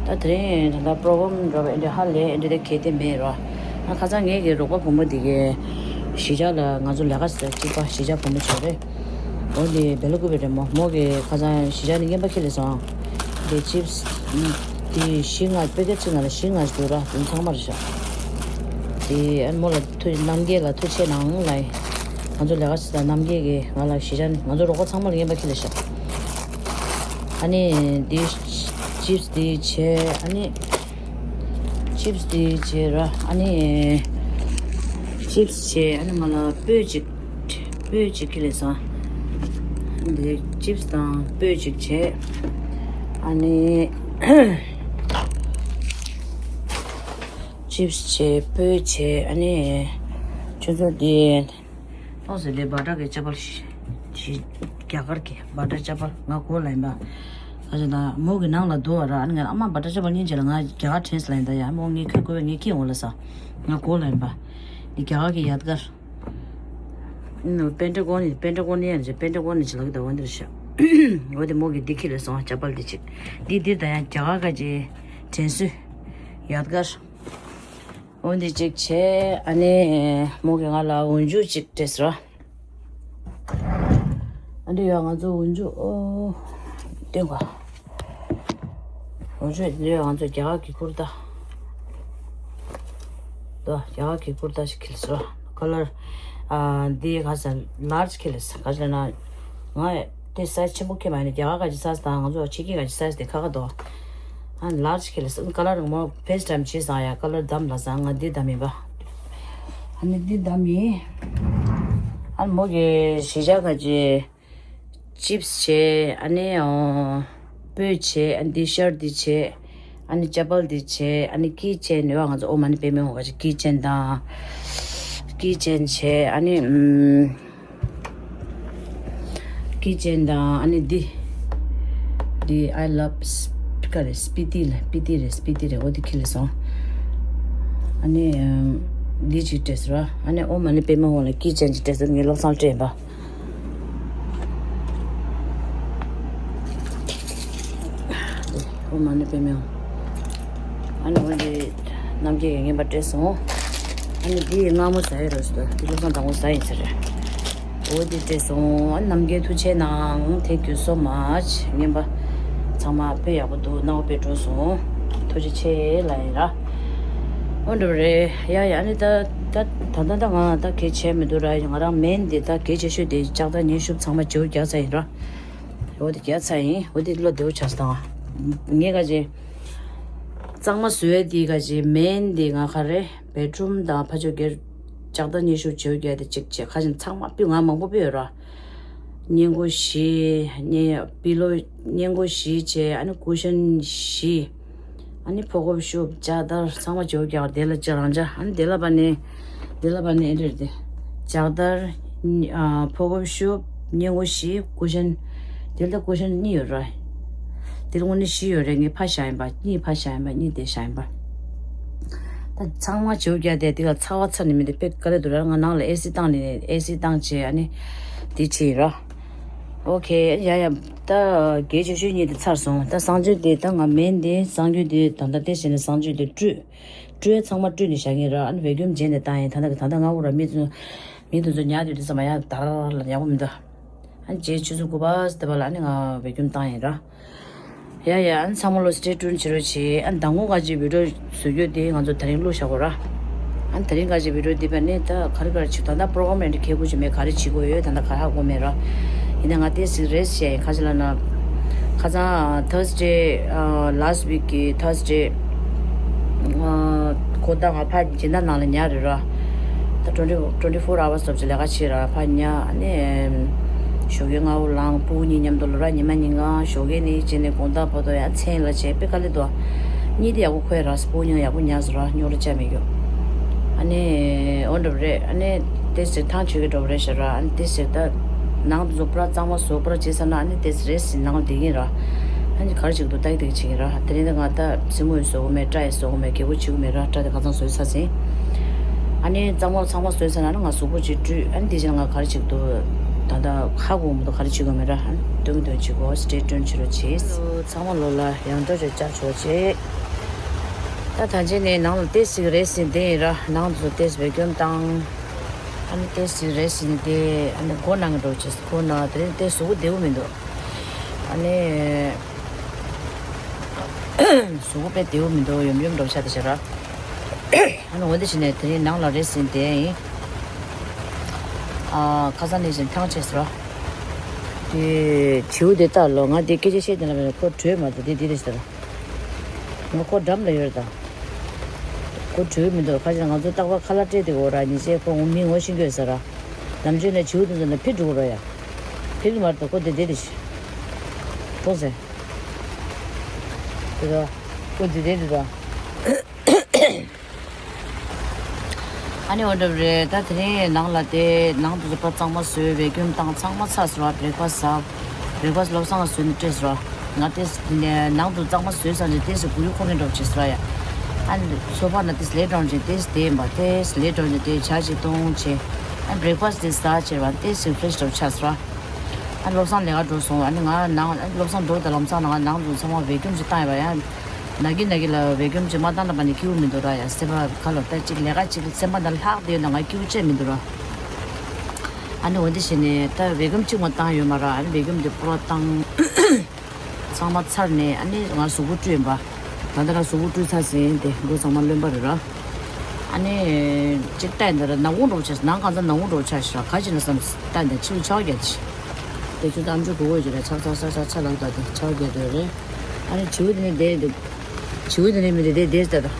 ད་དེ་རིང་ད་ལྟ་པོ་རོ་གྷ་རམ་འདྲ་བ་ཨེ་འདྲ་ཧ་ལས་ཨེ་འདྲ་དེ་གལ་ཏེ་མེད་ར། ཨ་ཁ་སང་ངེད་ཀྱི་རོགས་པ་བུ་མོ་དེ་གའི་གཞིས་ཆགས་ལ་ང་ཚོ་ལས་ཀ་བྱེད་གཅིག་པ་གཞིས་ཆགས་བུ་མོ་ཅིག་རེད། འོ་དེ་བེ་ལ་ཀུ་པེ་རེད་མོ། མོ་གི་ཁ་སང་གཞིས་ཆགས་ནས་རྔན་པ་ཁྱེར་སླེབས་སོང་། དེ་ཅིབ་སི། དེ་བཞི་ལྔ་པེ་ཀེ་ཊི་གཅིག་ནང་ལ་བཞི་ལྔ་ཞིག་འདུག་ར། དེ་ཚང་མ་རེད་ཤག་དེ་ཨ་ནི་མོ་ལ་ཐུགས་རྗེ་རྣམ་རྒྱལ་ལ་ཐུགས་རྗེ་གནང་ལབ་ཡིན། ང་ཚོ་ལས་ཀ་བྱེད་ས་རྣམ་རྒྱལ་གྱིས་ང་ལ་གཞིས་ཆགས་ནས་ང་ཚོ་རོགས་པ་ཚང་མ་ལ་རྔན་པ་ཁྱེར་ལ་ཤག་ཨ་ནི་འདི་ཅིབ་སི་འདི་བྱས། ཨ་ནི་ཅིབ་སི་འདི་བྱས་ར། ཨ་ནི་ཅིབ་སི་བྱས། ཨ་ནི་ང་ལ་སྤོས་ཅིག་སྤོས་ཅིག་ཁྱེར་ལ་སོང་། འདི་ཅིབ་སི་དང་སྤོས་ཅིག་བྱས། ཨ་ནི་ཅིབ་སི་བྱས། སྤོས་བྱས། ཨ་ནི་ཁྱོད་ཚོ་འདི་ཏོག་ཙམ་འདི་བ་ཏྲ་གི་ཅ་པལ་ཞིག་རྒྱ་གར་གྱི་བ་ཏྲ་ཅ་པལ་ང་གོ་ལ་ཡིན་པ། ཨ་ཅེ་ད་མོ་གི་ནང་ལ་འདུག་ར། ཨ་ནི་ང་ཨ་མ་བ་ཏྲ་ཅ་པལ་གཉིས་བྱས་ལ་ང་རྒྱ་གར་དྲན་སོང་ལ་ཡིན་ད་ཡ། མོ་ངས་ཁྱོད་གོ་བས་ངས་ཁྱེར་འོང་ལ་ས། ང་གོ་ལ་ཡིན་པ། འདི་རྒྱ་གར་གྱི་ཡ་དཀར། ཨུ་པེན་ཏྲ་གོན་ནི། པེན་ཏྲ་གོན་ནི་ཡང་རེད། པེན་ཏྲ་གོན་ནི་ཅི་ལག་ད་འོན་དེར་ཤག་འོ་དེ་མོ་གི་འདི་ཁྱེར་ལ་སོང་། ཅ་པལ་འདི་ཅིག་འདི་འདིར་ད་ཡང་རྒྱ་གར་ག་ཅི་དྲན་གསོ་ཡ་དཀར། འོ་འདི་ཅིག་བྱས། ཨ་ནི་མོ་གི་ང་ལ་འོན་ཇུ་ཅིག་སྤྲད་སོང་། ཨ་འདི་ཡོད་ང་ཚོ་འོན་ཇུ། ཨོ་སྟོན་ག་འོན་ཇུ་འདི་ཡོད་ང་ཚོ་རྒྱ་གར་གྱི་ཀུར་ཏ། ད་རྒྱ་གར་གྱི་ཀུར་ཏ་ཞིག་ཁྱེར་སོང་། ཁ་ལར་ཨ་འདི་ག་ས་ལར་ཇི་ཁྱེར་ལ་སོང་། ག་ཅི་ལ་ན་ང་དེ་སའི་ཛི་ཆེན་པོ་ཁྱེར་མ་ཡིན། རྒྱ་གར་ག་ཅི་སའི་ཛི་དང་ང་ཚོ་ཕྱི་རྒྱལ་ག་ཅི་སའི་ཛི་དེ་ཁ་ཁ་འདུག་ཨ་ལར་ཇི་ཁྱེར་ལ་སོང་། ཁ་ལར་མོ་ཕེ་སི་ཊའིམ་བྱས་སོང་ཡ། ཁ་ལར་བདམས་ལ་སོང་། ང་འདི་བདམས་ཡིན་པ། ཨ་ནི་འདི་བདམས་ཡིན། ཨ་མོ་གི་གཞིས་ཆགས་ག་ཅི་ཅིབ་སི་བྱས། ཨ་ནི་ཨོ་སྤོས་བྱས། ཨ་ནི་འདི་ཤར་འདི་བྱས། ཨ་ནི་ཅ་པལ་འདི་བྱས། ཨ་ནི་ཀི་ཅེན་ནི་བ་ང་ཚོ་ཨོཾ་མ་ཎི་པདྨེ་ཧཱུྃ་ག་ཅི་ཀི་ཅེན་དང་། ཀི་ཅེན་བྱས། ཨ་ནི་ཨུམ། ཀི་ཅེན་དང་། ཨ་ནི་འདི་འདི་I love སྤི་ག་རེད། སྤི་ཏི་ལ་སྤི་ཏི་རེད། སྤི་ཏི་རེད། འོ་འདི་ཁྱེར་ལ་སོང་། ཨ་ནི་ཨུམ། འདི་ཅིག་སྤྲད་སོང་ར། ཨ་ནི་ཨོཾ་མ་ཎི་པདྨེ་ཧཱུྃ་ལ་ཀི་ཅེན་ཅིག་སྤྲད་སོང་། ངས་བློ་བཟང་སྤྲད་ཡིན་པ། ཨོཾ་མ་ཎི་པདྨེ་ཧཱུྃ། ཨ་ནི་འོ་འདི་རྣམ་རྒྱལ་གྱིས་རྔན་པ་སྤྲད་སོང་། ཨ་ནི་འདི་མངར་མོ་ཟ་ཡི་རེད་ཟེར། འདི་བློ་བཟང་དང་པོ་ཟ་ཡིན་ཟེར། འོ་འདི་སྤྲད་སོང་། ཨ་ནི་རྣམ་རྒྱལ་ཐུགས་རྗེ་གནང་། Thank you so much། རྔན་པ་ཚང་མ་དཔེ་ཡག་པོ་འདུག་སྣང་བ་དཔེ་སྤྲོ་སོང་། ཐུགས་རྗེ་ཆེ་ལབ་ཡིན་ར། འོ་འདྲ་བ་རེད་ཡ། ཡ་ཨ་ནི་ད་ད་ད་ད་ད་ང་ད་གལ་ཆེ་མི་འདུག་ར། ང་རང་མེན་འདི་ད་གལ་ཆེ་ཤོས་དེ་ལྕགས་རྟ་མཉེན་ཤུབས་ཚང་མ་བྱེའུ་རྒྱག་ཚར་ཡིན་ར། འོ་དེ་རྒྱག་ཚར་ཡིན། འོ་དེ་བློ་བདེ་བོ་ཆགས་སོང་། ངས་ག་ཅི་གཙང་མ་བཟོ་ཡས་དེ་ག་ཅི་མེན་དེ་ང་ག་རེ་བེད་རུམ་དང་ཕ་ཆོས་སྒེར་ལྕགས་རྟ་མཉེན་ཤུབས་བྱེའུ་རྒྱག་དེ་གཅིག་བྱས། ཁ་ཅིག་ཚང་མ་པི་ང་མང་པོ་པི་ཡོད་ར། སྔས་མགོ་བཞི། སྔས་པི་ལོ་སྔས་མགོ་བཞི་བྱས། ཨ་ནི་ཀུ་ཤན་བཞི། ཨ་ནི་ཕོ་ཁོབ་ཤུབས་ལྕགས་རྟ་ཚང་མ་བྱེའུ་རྒྱག་དེ་ལ་ལྕགས་རང་ཅག་ཨ་ནི་དེ་ལ་བ་ནི་དེ་ལ་བ་ནི་ཨེ་འདྲ་རེད་དེ། ལྕགས་རྟ། ཨ་ཕོ་ཁོབ་ཤུབས། སྔས་མགོ་བཞི། ཀུ་ཤན། དེ་ལ་ཀུ་ཤན་གཉིས་ཡོད་རེད། དེ་ལ་དངོས་གནས་བཞི་ཡོད་རེད། ངས་ཕར་བཞག་ཡིན་པ། གཉིས་ཕར་བཞག་ཡིན་པ། གཉིས་དེ་བཞག་ཡིན་པ། ད་ཚང་མ་བྱེའུ་རྒྱག་དེ་དེ་ག་ཚ་བ་ཚ་ནི་མི་འདུག་དཔེ་དཀའ་ལས་འདུག་ར། ང་ནང་ལ་ཨེ་སི་བཏང་ནས་ཨེ་སི་བཏང་བྱས་ཨ་ནི་དེ་བྱས་ཡིན་ར། ཨོ་ཁེ། ཡ་ཡ། ད་གལ་ཆེ་ཤོས་གཉིས་དེ་ཚར་སོང་། ད་གསང་སྤྱོད་དེ་ད་ང་མེན་དེ་གསང་སྤྱོད་དེ་ད་ལྟ་དེ་བྱས་ནས་གསང་སྤྱོད་དེ་སྤྲོད། སྤྲོད་ཚང་མ་སྤྲོད་ནས་བཞག་གིན་ར། ཨ་ནི་བེ་ཀུམ་བརྗེས་ནས་བཏང་ཡིན། ད་ལྟ་གི་ད་ལྟ་ང་འུ་ར་མི་ཚོ་མི་དེ་ཚོ་ཉར་དུས་དེ་ཚང་མ་ཡ་དར་ལ་ཡག་པོ་མི་འདུག་ཨ་ནི་རྗེས་ཆུ་ཚོད་དགུ་པ་དེ་བ་ལ་ཨ་ནི་ང་བེ་ཀུམ་བཏང་ཡིན་ར། ཡ་ཡ། ཨ་ནི་ཚང་མ་ལོ་སི་ཊེ་ཊུན་བྱེད་རོགས་བྱེད། ཨ་ནི་མདང་དགོང་ཁ་ཅིག་བི་ཌི་ཡོ་བཟོ་རྒྱུ་དེ་ང་ཚོ་དེ་རིང་བླུགས་བཞག་གོ་ར། ཨ་ནི་དེ་རིང་ཁ་ཅིག་བི་ཌི་ཡོ་འདི་པ་ནི་ད་ག་རེ་ག་རེ་བྱེད། ད་ལྟ་པོ་རོ་གྷ་རམ་ཨེ་འདྲ་ཁེ་གུ་ཅིག་མེད། ག་རེ་བྱེད་དགོས་ཡོད་ད་ལྟ་ག་རེ་ཧ་གོ་མེད་ར། ཡིན་ན་ང་ཏོག་ཙམ་རེ་སི་ཊི་བྱས་ཡིན། ཁ་ཅིག་ལབ་ན། ཁ་སང་ཐར་སི་ཌེ། ཨ་ལ་སི་ཊི་ཝིག་གི་ཐར་སི་ཌེ། ཨ་དགོང་དག་ང་ཕ་སྦྱིན་བདག་ནང་ལ་ཉལ་རེད་ར། ད་ཊུ་ཝེན་ཊི་ཊུ་ཝེན་ཊི་ཕོར་ཨ་ཝར་སི་ཙམ་ཅིག་ལས་ཀ་བྱེད་ར། ཕ་ཉལ་ཨ་ནི་ཞོགས་ཀས་སྔ་པོ་ལངས། སྤུ་གུ་གཉིས་མཉམ་དུ་ལོ་ར། ཉི་མ་ཉིན་གང་ཞོགས་ཀས་ནས་བྱས་ནས་དགོང་དག་བར་དུ་ཡ་མཚན་ལ་བྱས་དཔེ་དཀའ་ལས་འདུག་གཉིད་དེ་ཡག་པོ་ཁུག་ར། སྤུ་གུ་གཉིས་ཡག་པོ་ཉལ་སོང་ར། རྙོག་དྲ་ཅང་མེད་རྒྱུ། ཨ་ནི་འོ་འདྲ་བ་རེད། ཨ་ནི་ཏོག་ཙམ་ཐང་ཆད་ཀྱི་འདྲ་བ་རེད་ཤག་ར། ཨ་ནི་ཏོག་ཙམ་ད་ནང་དུ་བཟོ་པ་ར་གཙང་མ་བཟོ་པ་ར་བྱེད་ས་ན་ཨ་ནི་ཏོག་ཙམ་རེ་སི་ནང་ལ་བསྡད་ཀྱིན་ར། ཨ་ནི་ག་རེ་བྱེད་ཀྱི་འདུག་ལྟ་གི་ལྟ་གི་བྱེད་ཀྱིན་ར། དེ་རིང་ད་ང་ད་སེན་མོ་ཡང་བཟོ་གི་མེད། སྐྲ་ཡང་བཟོ་གི་མེད། རྒྱག་པོ་བྱེད་ཀྱི་མེད་ར། སྐྲ་དེ་ཁ་སང་བཟོས་ཚར་ཟིན། ཨ་ནི་གཙང་མ་ཚང་མ་བཟོས་ཚར་ན་ཨ་ནི་ང་གཟུགས་པོ་ཅིག་བཀྲུས། ཨ་ནི་དེ་བྱས་ན་ང་ག་རེ་བྱེད་ཀྱི་འདུག་ད་ལྟ་ཧ་གོ་མི་འདུག་ག་རེ་བྱེད་དགོས་མེད་ར། ཨ་ནི་སྟོན་གྱི་འདུག་བྱེད་དགོས། སི་ཊེ་ཊུན་བྱེད་རོགས་བྱེད། ཚང་མ་ལོ་ལ་ཡང་བསྐྱར་བསྐྱར་ཆོག་བྱེད། ད་ད་ཅི་ནས་ནང་ལ་ཏོག་ཙམ་རེ་སི་བསྡད་ཡིན་ར། ནང་དུ་ཏོག་ཙམ་བེ་ཀུམ་བཏང་། ཨ་ནི་ཏོག་ཙམ་རེ་སི་བསྡད། ཨ་ནི་མགོ་ནང་གི་འགྲོ་བྱེད། མགོ་ནང་དེ་རིང་ཏོག་ཙམ་གཟུགས་པོ་བདེ་པོ་མི་འདུག་ཨ་ནི། གཟུགས་པོ་དཔེ་བདེ་པོ་མི་འདུག་ཡོམ་ཡོམ་འདྲ་པོ་ཆགས་བསྡད་ཤག་ར། ཨ་ནི་འོ་འདི་བྱས་ནས་དེ་རིང་ནང་ལ་རེ་ཟིན་བསྡད་ཡིན། ཨ། ཁ་སང་ནས་བཞིན་ཐང་ཆད་སོང་ར། དེ་བྱིའུ་དེ་ལྟ་ལོ། ང་དེ་སྐད་ཆ་བཤད་དེ་ལ་མེད་ན་ཁོ་བྲོས་མ་ཐུབ། དེ་དེ་རེད་ཟེར། ང་ཁོ་འགྲམ་ལ་ཡོད་རེད་ད། ཁོ་བྲོས་མི་འདུག་ཁ་ཅིག་ང་ཚོ་རྟག་པར་ཁ་ལག་སྤྲད་དེ་གོ་ར། ཉིན་ཤས་ཁོ་ངོ་མི་ངོ་ཤེས་ཀྱི་ཡོད་ས་ར། ནམ་རྒྱུན་ནས་བྱིའུ་དེ་ཚོ་ནས་ཕེབས་འགྲོ་གི་ར་ཡ། ཕེབས་ཀྱི་མ་རེད་ད། ཁོ་དེ་དེ་རེད་ཤག་ཐོག་ཟེར། དེ་ད། ཁོ་དེ་དེ་རེད་ད། ཨ་ནི་འོ་འདྲ་རེད་ད། དེ་རིང་ནང་ལ་དེ་ནང་དུ་ཚོ་པ་གཙང་མ་བཟོས། བེ་ཀུམ་བཏང་། ཚང་མ་ཚར་སོང་ར། བྷི་རེག་ཕ་སི་བཟའ། བྷི་རེག་ཕ་སི་བློ་བཟང་ལ་བཟོས་ནས་སྤྲད་སོང་ར། ང་དེ་ནང་དུ་གཙང་མ་བཟོས་ཚར་རྗེས་དེ་སུ་གུ་ཡུ་འཁོར་མཁན་འདྲ་པོ་བྱས་སོང་ར་ཡ། ཨ་ནི་སོ་ཕ་ན་དེ་ལས་གྲོང་ཅན་དེ་བསྡད་ཡིན་པ། དེ་ལས་གྲོང་ཅན་དེ་ཇ་ཅིག་བཏུང་བྱས། ཨ་བྷི་རེག་ཕ་སི་དེ་བཟའ་བྱས་པ། དེ་སུ་ཕེ་རེ་ཤི་འདྲ་པོ་ཆགས་སོང་ར། ཨ་བློ་བཟང་ལས་ཀ་འགྲོ་སོང་། ཨ་ནི་ང་ནང་བློ་བཟང་འགྲོ་དང་ལམ་སང་ང་ནང་དུ་ཚང་མ་བེ་ཀུམ་ཅིག་བཏང་ཡིན་པ་ཡ། ན་གི་ན་གི་ལ་བེ་ཀུམ་ཅིག་མ་བཏང་ན་པ་ནི་སྐྱིད་པོ་མི་འདུག་ར་ཡ། སེམས་པ་ཁ་ལོ་ད་ཅིག་ལས་ཀ་ཅིག་སེམས་པ་ད་ལྷག་བསྡད་ན་ང་སྐྱིད་པོ་ཅིག་མི་འདུག་ར། ཨ་ནི་འོ་འདི་བྱས་ནས་ད་བེ་ཀུམ་ཅིག་མ་བཏང་ཡོད་མ་ར། ཨ་ནི་བེ་ཀུམ་དེ་པུ་ར་བཏང་། ཚང་མ་ཚར་ནས་ཨ་ནི་ང་གཟུགས་པོ་བཀྲུས་ཡིན་པ། ད་ལྟ་ང་གཟུགས་པོ་བཀྲུས་ཚར་ཟིན་ཏེ་མགོ་ཚང་མ་རློན་པ་རེད་ར། ཨ་ནི་ཅིག་ལྟ་ཡིན་ད་ར། ནག་ཁུང་འདྲ་པོ་ཆགས། ནང་གང་ས་ནག་ཁུང་འདྲ་པོ་ཆགས་ཤག་ག་ཅི་ན་བསམ་ལྟ་ཡིན་ད། ཕྱི་ལ་ཆར་པ་བརྒྱབ་ཅིག་དེ་ཚོ་ད་ཨམ་ཅོག་གོ་གོ་ཅིག་རེད། ཆག་ཆག་ཆག་ཆག་ཆག་ལབ་ད་དེ་ཆར་པ་བརྒྱབ་དེ་རེད། ཨ་ནི་བྱིའུ་དེ་ནི་བསྡད་འདུག་བྱིའུ་དེ་ནི་མི་དེ་བསྡད་བསྡད་ད།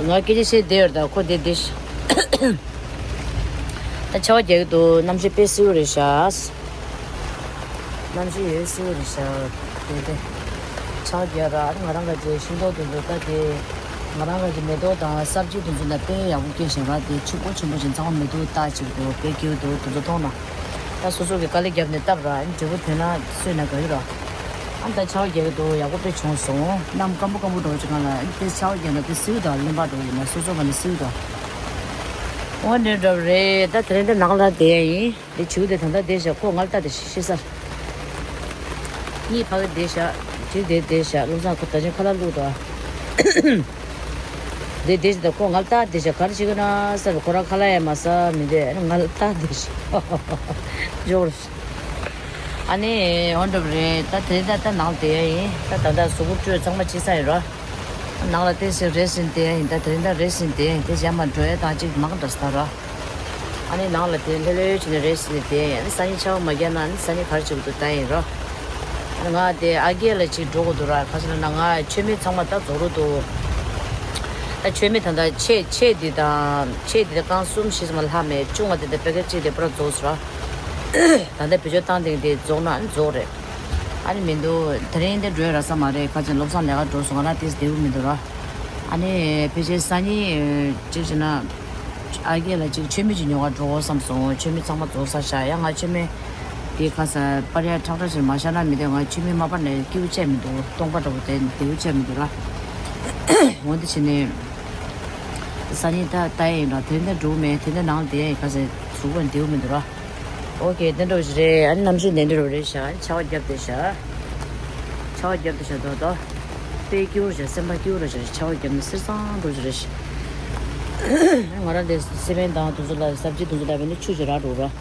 ང་སྐད་ཆ་བཤད་བསྡད་ཡོད་ད། ཁོ་བསྡད་བསྡད་ཤག་ད་ཆར་པ་རྒྱག་གི་འདུག་གནམ་གཤིས་དཔེ་བསིལ་པོ་རེད་ཤག་གནམ་གཤིས་ཡོད་བསིལ་པོ་རེད་ཤག་དེ་དེ་ཆར་པ་རྒྱག་ར། ཨ་ནི་ང་རང་ག་ཅེ་ཤིང་ཏོག་དེ་ཚོ་ད་དེ་ང་རང་ག་ཅེ་མེ་ཏོག་དང་སབ་ཇི་དེ་ཚོ་ན་དཔེ་ཡག་པོ་སྐྱེས་ཤག་ར། དེ་ཕྱུག་པོ་ཆེན་པོ་ཞིག་ཚང་མ་མེ་ཏོག་བཏགས་ཅིག་འདུག་དཔེ་སྐྱིད་པོ་འདུག་དེ་ཚོ་མཐོང་ན། ད་སོ་སོ་གི་དཀའ་ལས་བརྒྱབ་ནས་བཏབ་ར། ཨ་ནི་འབྲས་བུ་ཐོན་ན་སོས་ན་དགའ་གི་ར། ཨ་ནི་ད་ཆར་པ་རྒྱག་གི་འདུག་ཡག་པོ་དཔེ་བྱུང་སོང་། གནམ་སྐམ་པོ་སྐམ་པོ་འདྲ་པོ་ཅིག་སྒང་ལ་ཨ་ནི་དེ་ཆར་པ་རྒྱག་ན་དེ་བསིལ་དང་རློན་པ་འདྲ་པོ་ཡིན་ན་སོ་སོ་མ་ནི་བསིལ་དང་། འོ་འདྲ་འདྲ་པོ་རེད། ད་དེ་རིང་འདི་ནང་ལ་བསྡད་ཡ་ཡིན། དེ་བྱིའུ་དེ་ད་ལྟ་བསྡད་ཤག་ཁོ་ང་ལ་ལྟ་དེ་ཤི་ས། གཉིས་ཕ་གི་བསྡད་ཤག་གཅིག་དེ་བསྡད་ཤག་བློ་བཟང་ཁོ་ད་ཅིང་ཁ་ལག་བླུགས་འདུག་ཨ། དེ་བསྡད་ཤག་ད་ཁོ་ང་ལ་ལྟ་བསྡད་ཤག་ག་རེ་བྱེད་ཀྱི་ན་བསམ་པས། ཁོ་རང་ཁ་ལག་ཡང་མ་ཟ་མི་བསྡད། ང་ལ་ལྟ་བསྡད་ཤག་འབྱོར། ཨ་ནི་འོ་འདྲ་པོ་རེད། ད་དེ་ད་ལྟ་ནང་བསྡད་ཡ་ཡིན། ད་ད་ལྟ་གཟུགས་པོ་བཀྲུས་ཚང་མ་བྱས་ཚར་ཡིན་རོ། ནང་ལ་ཏོག་ཙམ་རེ་ཟིན་བསྡད་ཡ་ཡིན། ད་དེ་རིང་ད་རེ་ཟིན་བསྡད་ཡ་ཡིན། དེ་རྗེས་མ་འགྲོ་ཡ་དང་གཅིག་མང་དྲགས་ད་རོ། ཨ་ནི་ནང་ལ་དེ་ལྷོད་ལྷོད་བྱས་ནས་རེ་ཟིན་ནས་བསྡད་ཡ་ཡིན། ཨ་ནི་སང་ཉིན་ཆར་པ་མ་བརྒྱབ་ན་ཨ་ནི་སང་ཉིན་ག་རེ་བྱེད་དགོས་འདུག་ལྟ་ཡ་ཡིན་རོ། ཨ་ནི་ང་དེ་ཨ་རྒས་ལ་གཅིག་འགྲོ་དགོས་འདུག་ར། ག་ཟེར་ན་ང་མཆོད་མེ་ཚང་མ་ད་རྫོགས་འགྲོ་འདུག་ད་མཆོད་མེ་ད་ད་ཆས་ཆས་འདི་དང་ཆས་འདི་ད་རྐང་གསུམ་བཞི་ཙམ་ལྷག་མེད། བཅུ་ལྔ་དེ་ད་པེ་ཀེ་ཊི་གཅིག་དེ་པུ་ར་རྫོགས་སོང་ར། ད་ལྟ་བེད་སྤྱོད་བཏང་སྟེང་དེ་རྫོགས་ན་ཨ་ནི་རྫོགས་རེད། ཨ་ནི་མི་འདུག་དེ་རིང་འདི་འགྲོ་ཡ་རག་ས་མ་རེད། ཁ་ཅིག་བློ་བཟང་ལས་ཀ་འགྲོ་སོང་། ང་རང་དེ་བདེ་པོ་མི་འདུག་ར། ཨ་ནི་ཕལ་ཆེར་སང་ཉིན་གཅིག་བྱས་ན་ཨ་རྒས་ལ་གཅིག་མཆོད་མེ་གཅིག་ཉོ་ག་འགྲོ་དགོས་བསམ་སོང་། མཆོད་མེ་ཚང་མ་རྫོགས་ཚར་ཤག་ཡ་ང་མཆོད་མེ་དེ་ཁ་ས་པར་ཡ་ཁྲག་ཁྲག་ཅིག་མ་བཞག་ན་མི་འདུག་ང་མཆོད་མེ་མ་པར་ནས་སྐྱིད་པོ་བྱས་མི་འདུག་སྟོང་པ་འདྲ་པོ་དེ་བདེ་པོ་བྱས་མི་འདུག་ར། འོ་འདི་བྱས་ནས་སང་ཉིན་ད་ལྟ་ཡིན་ར། དེ་འདྲ་འགྲོ་མེད། དེ་འདྲ་ནང་ལ་བསྡད་ཡ་ཡིན། ཁ་ས་གཟུགས་པོ་བདེ་པོ་མི་འདུག་ར། ཨོ་ཀེ། དེ་འདྲ་བོ་ཞིག་རེད། ཨ་ནི་གནམ་གཤིས་དེ་འདྲ་བོ་རེད་ཤག་ཨ་ནི་ཆར་པ་བརྒྱབ་བསྡད་ཤག་ཆར་པ་བརྒྱབ་བསྡད་ཤག་ད་ད་དཔེ་སྐྱིད་པོ་རེད་ཤག་སེམས་པ་སྐྱིད་པོ་རེད་ཤག་ཆར་པ་བརྒྱབ་ནས་བསིལ་སང་འགྲོ་ཞིག་རེད་ཤག་ང་རང་དེ་སི་པན་དང་དེ་ཚོ་ལ་སབ་ཇི་དེ་ཚོ་ལ་བས་ནི་ཆུ་ཞིག་རག་འགྲོ་ར།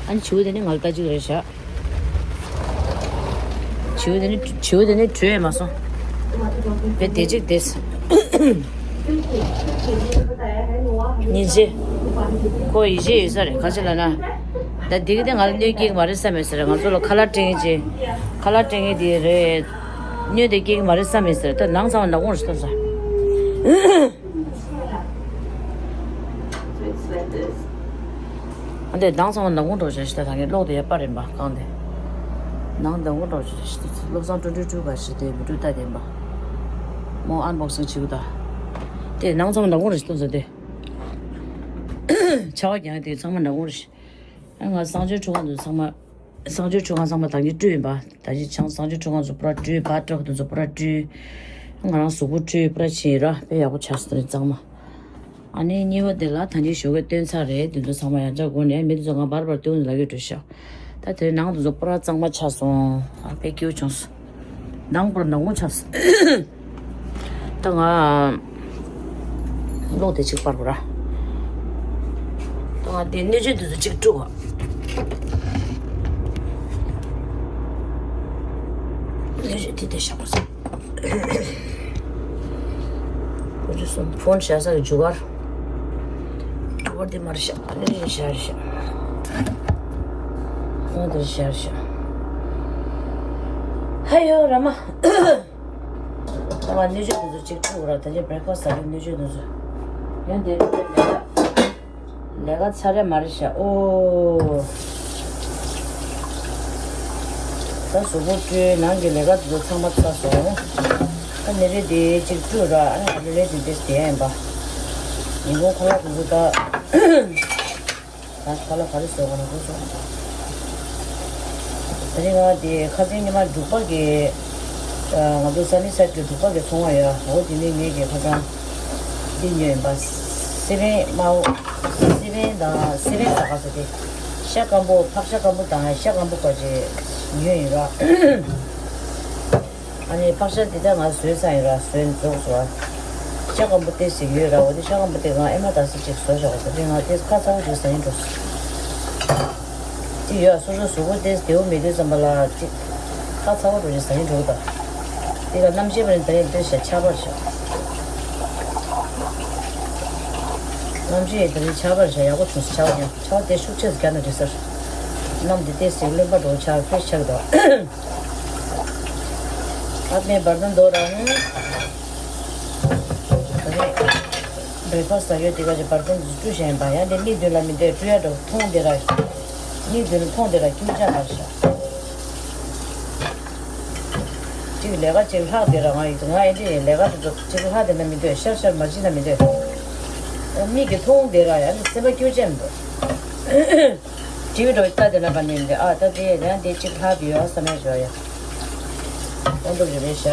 ཨ་ནི་བྱིའུ་དེ་ནི་ང་ལ་ལྟ་ཅིག་རེད་ཤག་བྱིའུ་དེ་ནི་བྱིའུ་དེ་ནི་བྲོས་མ་སོང་། བས་དེ་ཅིག་དེ། ཉིན་བྱེད། ཁོ་ཡིད་ཆེས་ཡོད་ས་རེད། ག་ཅི་ལབ་ན། ད་འདི་གི་དེ་ང་ལ་གནོད་སྐྱེལ་གྱི་མ་རེད་བསམ་ཡོད་ས་རེད། ང་ཚོ་ལ་ཁ་ལག་སྤྲད་མཁན་ཅིག་ཁ་ལག་སྤྲད་མཁན་དེ་རེད། གནོད་དེ་སྐྱེལ་གྱི་མ་རེད་བསམ་ཡོད་ས་རེད། ད་ནང་ཚང་མ་ནག་ཁུང་རེད་ཤག་ཨ་འདས་ནང་ཚང་མ་ནག་ཁུང་འགྲོ་བྱས་ཤི། ད་ད་ངས་གློག་དེ་ཡར་སྤར་ཡིན་པ་གང་དེ། ནང་ནག་ཁུང་འགྲོ་བྱས་ཤི། བློ་བཟང་ཀྲུང་ཀྲུང་ཀྲུང་ག་ཞིག་དེ་བི་ཀྲུ་ལྟ་དེ་ཡིན་པ། མོ་ཨན་བོག་སིང་བྱེད་དགོས་ད། དེ་ནང་ཚང་མ་ནག་ཁུང་རེད་ཤི། ལྟོས་ཟེར་དེ། ཆར་པ་རྒྱག་དེ་ཚང་མ་ནག་ཁུང་རེད་ཤི། ཨ་ང་གསང་སྤྱོད་ཁྲུས་ཁང་དུ་ཚང་མ། གསང་སྤྱོད་ཁྲུས་ཁང་ཚང་མ་ད་གིན་བཀྲུས་ཡིན་པ། ད་གིན་ཆང་གསང་སྤྱོད་ཁྲུས་ཁང་ཚོ་པུ་ར་བཀྲུས། བ་ཏྲོག་དེ་ཚོ་པུ་ར་བཀྲུས། ང་རང་གཟུགས་པོ་བཀྲུས་པུ་ར་ཕྱིན་ཡིན་ར། དཔེ་ཡག་པོ་ཆགས་སོང་རེད་ཚང་མ། ཨ་ནི་གཉིས་པ་དེ་ལ་ད་གིན་ཞོགས་ཀས་སྟོན་ཚར་རེད། དེ་ཚོ་ཚང་མ་ཡང་བསྐྱར་སྒོ་ནས་མི་དེ་ཚོ་ང་བར་བར་སྟོན་ལ་གི་འགྲོ་ཤག་ད་དེ་ནང་དེ་ཚོ་པུ་ར་གཙང་མ་ཆགས་སོང་། ཨ་དཔེ་སྐྱིད་པོ་བྱུང་སོང་། ནང་པུ་ར་ནག་ཁུང་ཆགས་སོང་། ད་ང་གློག་དེ་གཅིག་སྤར་དགོས་ར། ད་ང་དེ་སྣོད་ཆས་དེ་ཚོ་གཅིག་བཀྲུ་དགོས། ལས་རེད་དེ་དེ་བཞག་པ་ཟེར། ཁོ་ཚོ་སོང་ཕོན་བཞག་ས་གི་འཇུ་གར། འཇུ་གར་དེ་མར་བཞག་ཨ་ནི་རེད་བཞག་རེད་བཞག་ཨ་དེ་རེད་བཞག་རེད་བཞག་ཧ་ཡོ་ར་མ། ད་ང་སྣོད་བཅུད་དེ་ཚོ་གཅིག་བཀྲུ་ར། ད་ཆ་བྷེ་རེག་ཕ་སི་ཟ་གི་སྣོད་བཅུད་དེ་ཚོ། ཡང་དེ་ལས་ཀ་ཚར་རེད་མ་རེད་ཤག་ཨོ། ད་གཟུགས་པོ་བཀྲུས་ནང་གི་ལས་ཀ་དེ་ཚོ་ཚང་མ་ཚར་སོང་། ད་ནི་རེད་དེ་གཅིག་བཀྲུ་ར། ཨ་ནི་ང་ཚོ་རེད་དེ་འདི་དེ་ཡིན་པ། ཉིན་གུང་ཁ་ལག་དེ་ཚོ་ད། ད་ཁ་ལག་ག་རེ་བཟོས་ག་ན་བཟོས་སོང་། དེ་རིང་ང་དེ་ཁ་སང་ཉི་མ་འབྲུག་པ་གི། ང་ཚོ་སན་ནི་སའེད་གི་འབྲུག་པ་གི་ཚོང་བ་ཡོད། འོ་དེ་ནས་ངེད་ཀྱི་ཁ་སང་འདི་ཉོས་ཡིན་པ། སེ་བན་དམར་པོ། སེ་བན་དང་སེ་བན་ཟ་ཁ་ཟེར་དེ། ཤ་སྐམ་པོ་ཕག་ཤ་སྐམ་པོ་དང་ཤ་སྐམ་པོ་བཀོལ་ཅིག་ཉོས་ཡིན་ར། ཨ་ནི་ཕག་ཤ་འདི་ད་ང་བཟོས་ཚར་ཡིན་ར། བཟོས་རྫོགས་སོང་། ཤ་སྐམ་པོ་ཏོག་ཙམ་ཡོད་ར། འོ་དེ་ཤ་སྐམ་པོ་དེ་ང་ཨེ་མ་ད་སི་ཅིག་བཟོ་བཞག་པ་དེ་ང་དེ་ཁ་ཚ་བོ་ཅིག་ཟ་ཡིན་འགྲོ། ཅི་ཡོད་སོ་སོ་གཟུགས་པོ་དེ་བདེ་བོ་མེད་དུས་ཙམ་པ་ལ་ཅིག་ཁ་ཚ་བོ་འགྲོ་ཅིག་ཟ་ཡིན་འགྲོ་གི་ད། དེ་ལ་རྣམ་ཤེས་པ་ནི་ད་རིང་དེ་ཤ་ཆག་པར་བཞག་རྣམ་ཤེས་ཡི་ད་རིང་ཆག་པར་བཞག་ཡག་པོ་བྱུང་སོང་། ཆག་པ་ཀྱང་ཆག་པ་དེ་ཤུགས་ཆེ་ཙམ་རྒྱག་ན་འགྲིག་ས་རེད། གནམ་དེ་ཏོག་ཙམ་རློན་པ་འགྲོ་ཆག་ཕེ་ཆག་གི་འདུག་ཨ་མའི་བར་དོན་དོ་རང་། ད་ནི་བྷེ་རེག་ཕ་སི་ཟ་ཡོད་དེ་ག་ཅིག་བར་དོན་དུ་བཀྲུ་བཞག་ཡིན་པ། ཡང་དེ་མིག་མདུན་ལ་མི་འདོད། བཀྲུ་ཡ་འགྲོ་མཐོང་བདེ་ར། མིག་མདུན་ལ་མཐོང་བདེ་ར་སྐྱུར་ཆ་མར་བཞག་ཅིག་ལས་ཀ་ཅིག་ལྷག་བདེ་ར། ང་ཡི་ང་ཡི་འདི་ལས་ཀ་དེ་ཚོ་ཅིག་ལྷག་བདེ་ན་མི་འདོད། ཤར་ཤར་མ་བྱེད་ན་མི་འདོད། མིག་གིས་མཐོང་བདེ་ར། ཡང་ནི་སེམས་པ་སྐྱོ་ཅན་འདུག་ཊི་བི་འགྲོ་ལྟ་དེ་ན་པ་ནི་འདི་ཨ་ད་དེ་ཡང་དེ་གཅིག་ལྷག་དེ་ཡོད་བསམ་ཡ་ཞོ་ཡ། ཨོ་འདུག་རེད་པས་ཤག་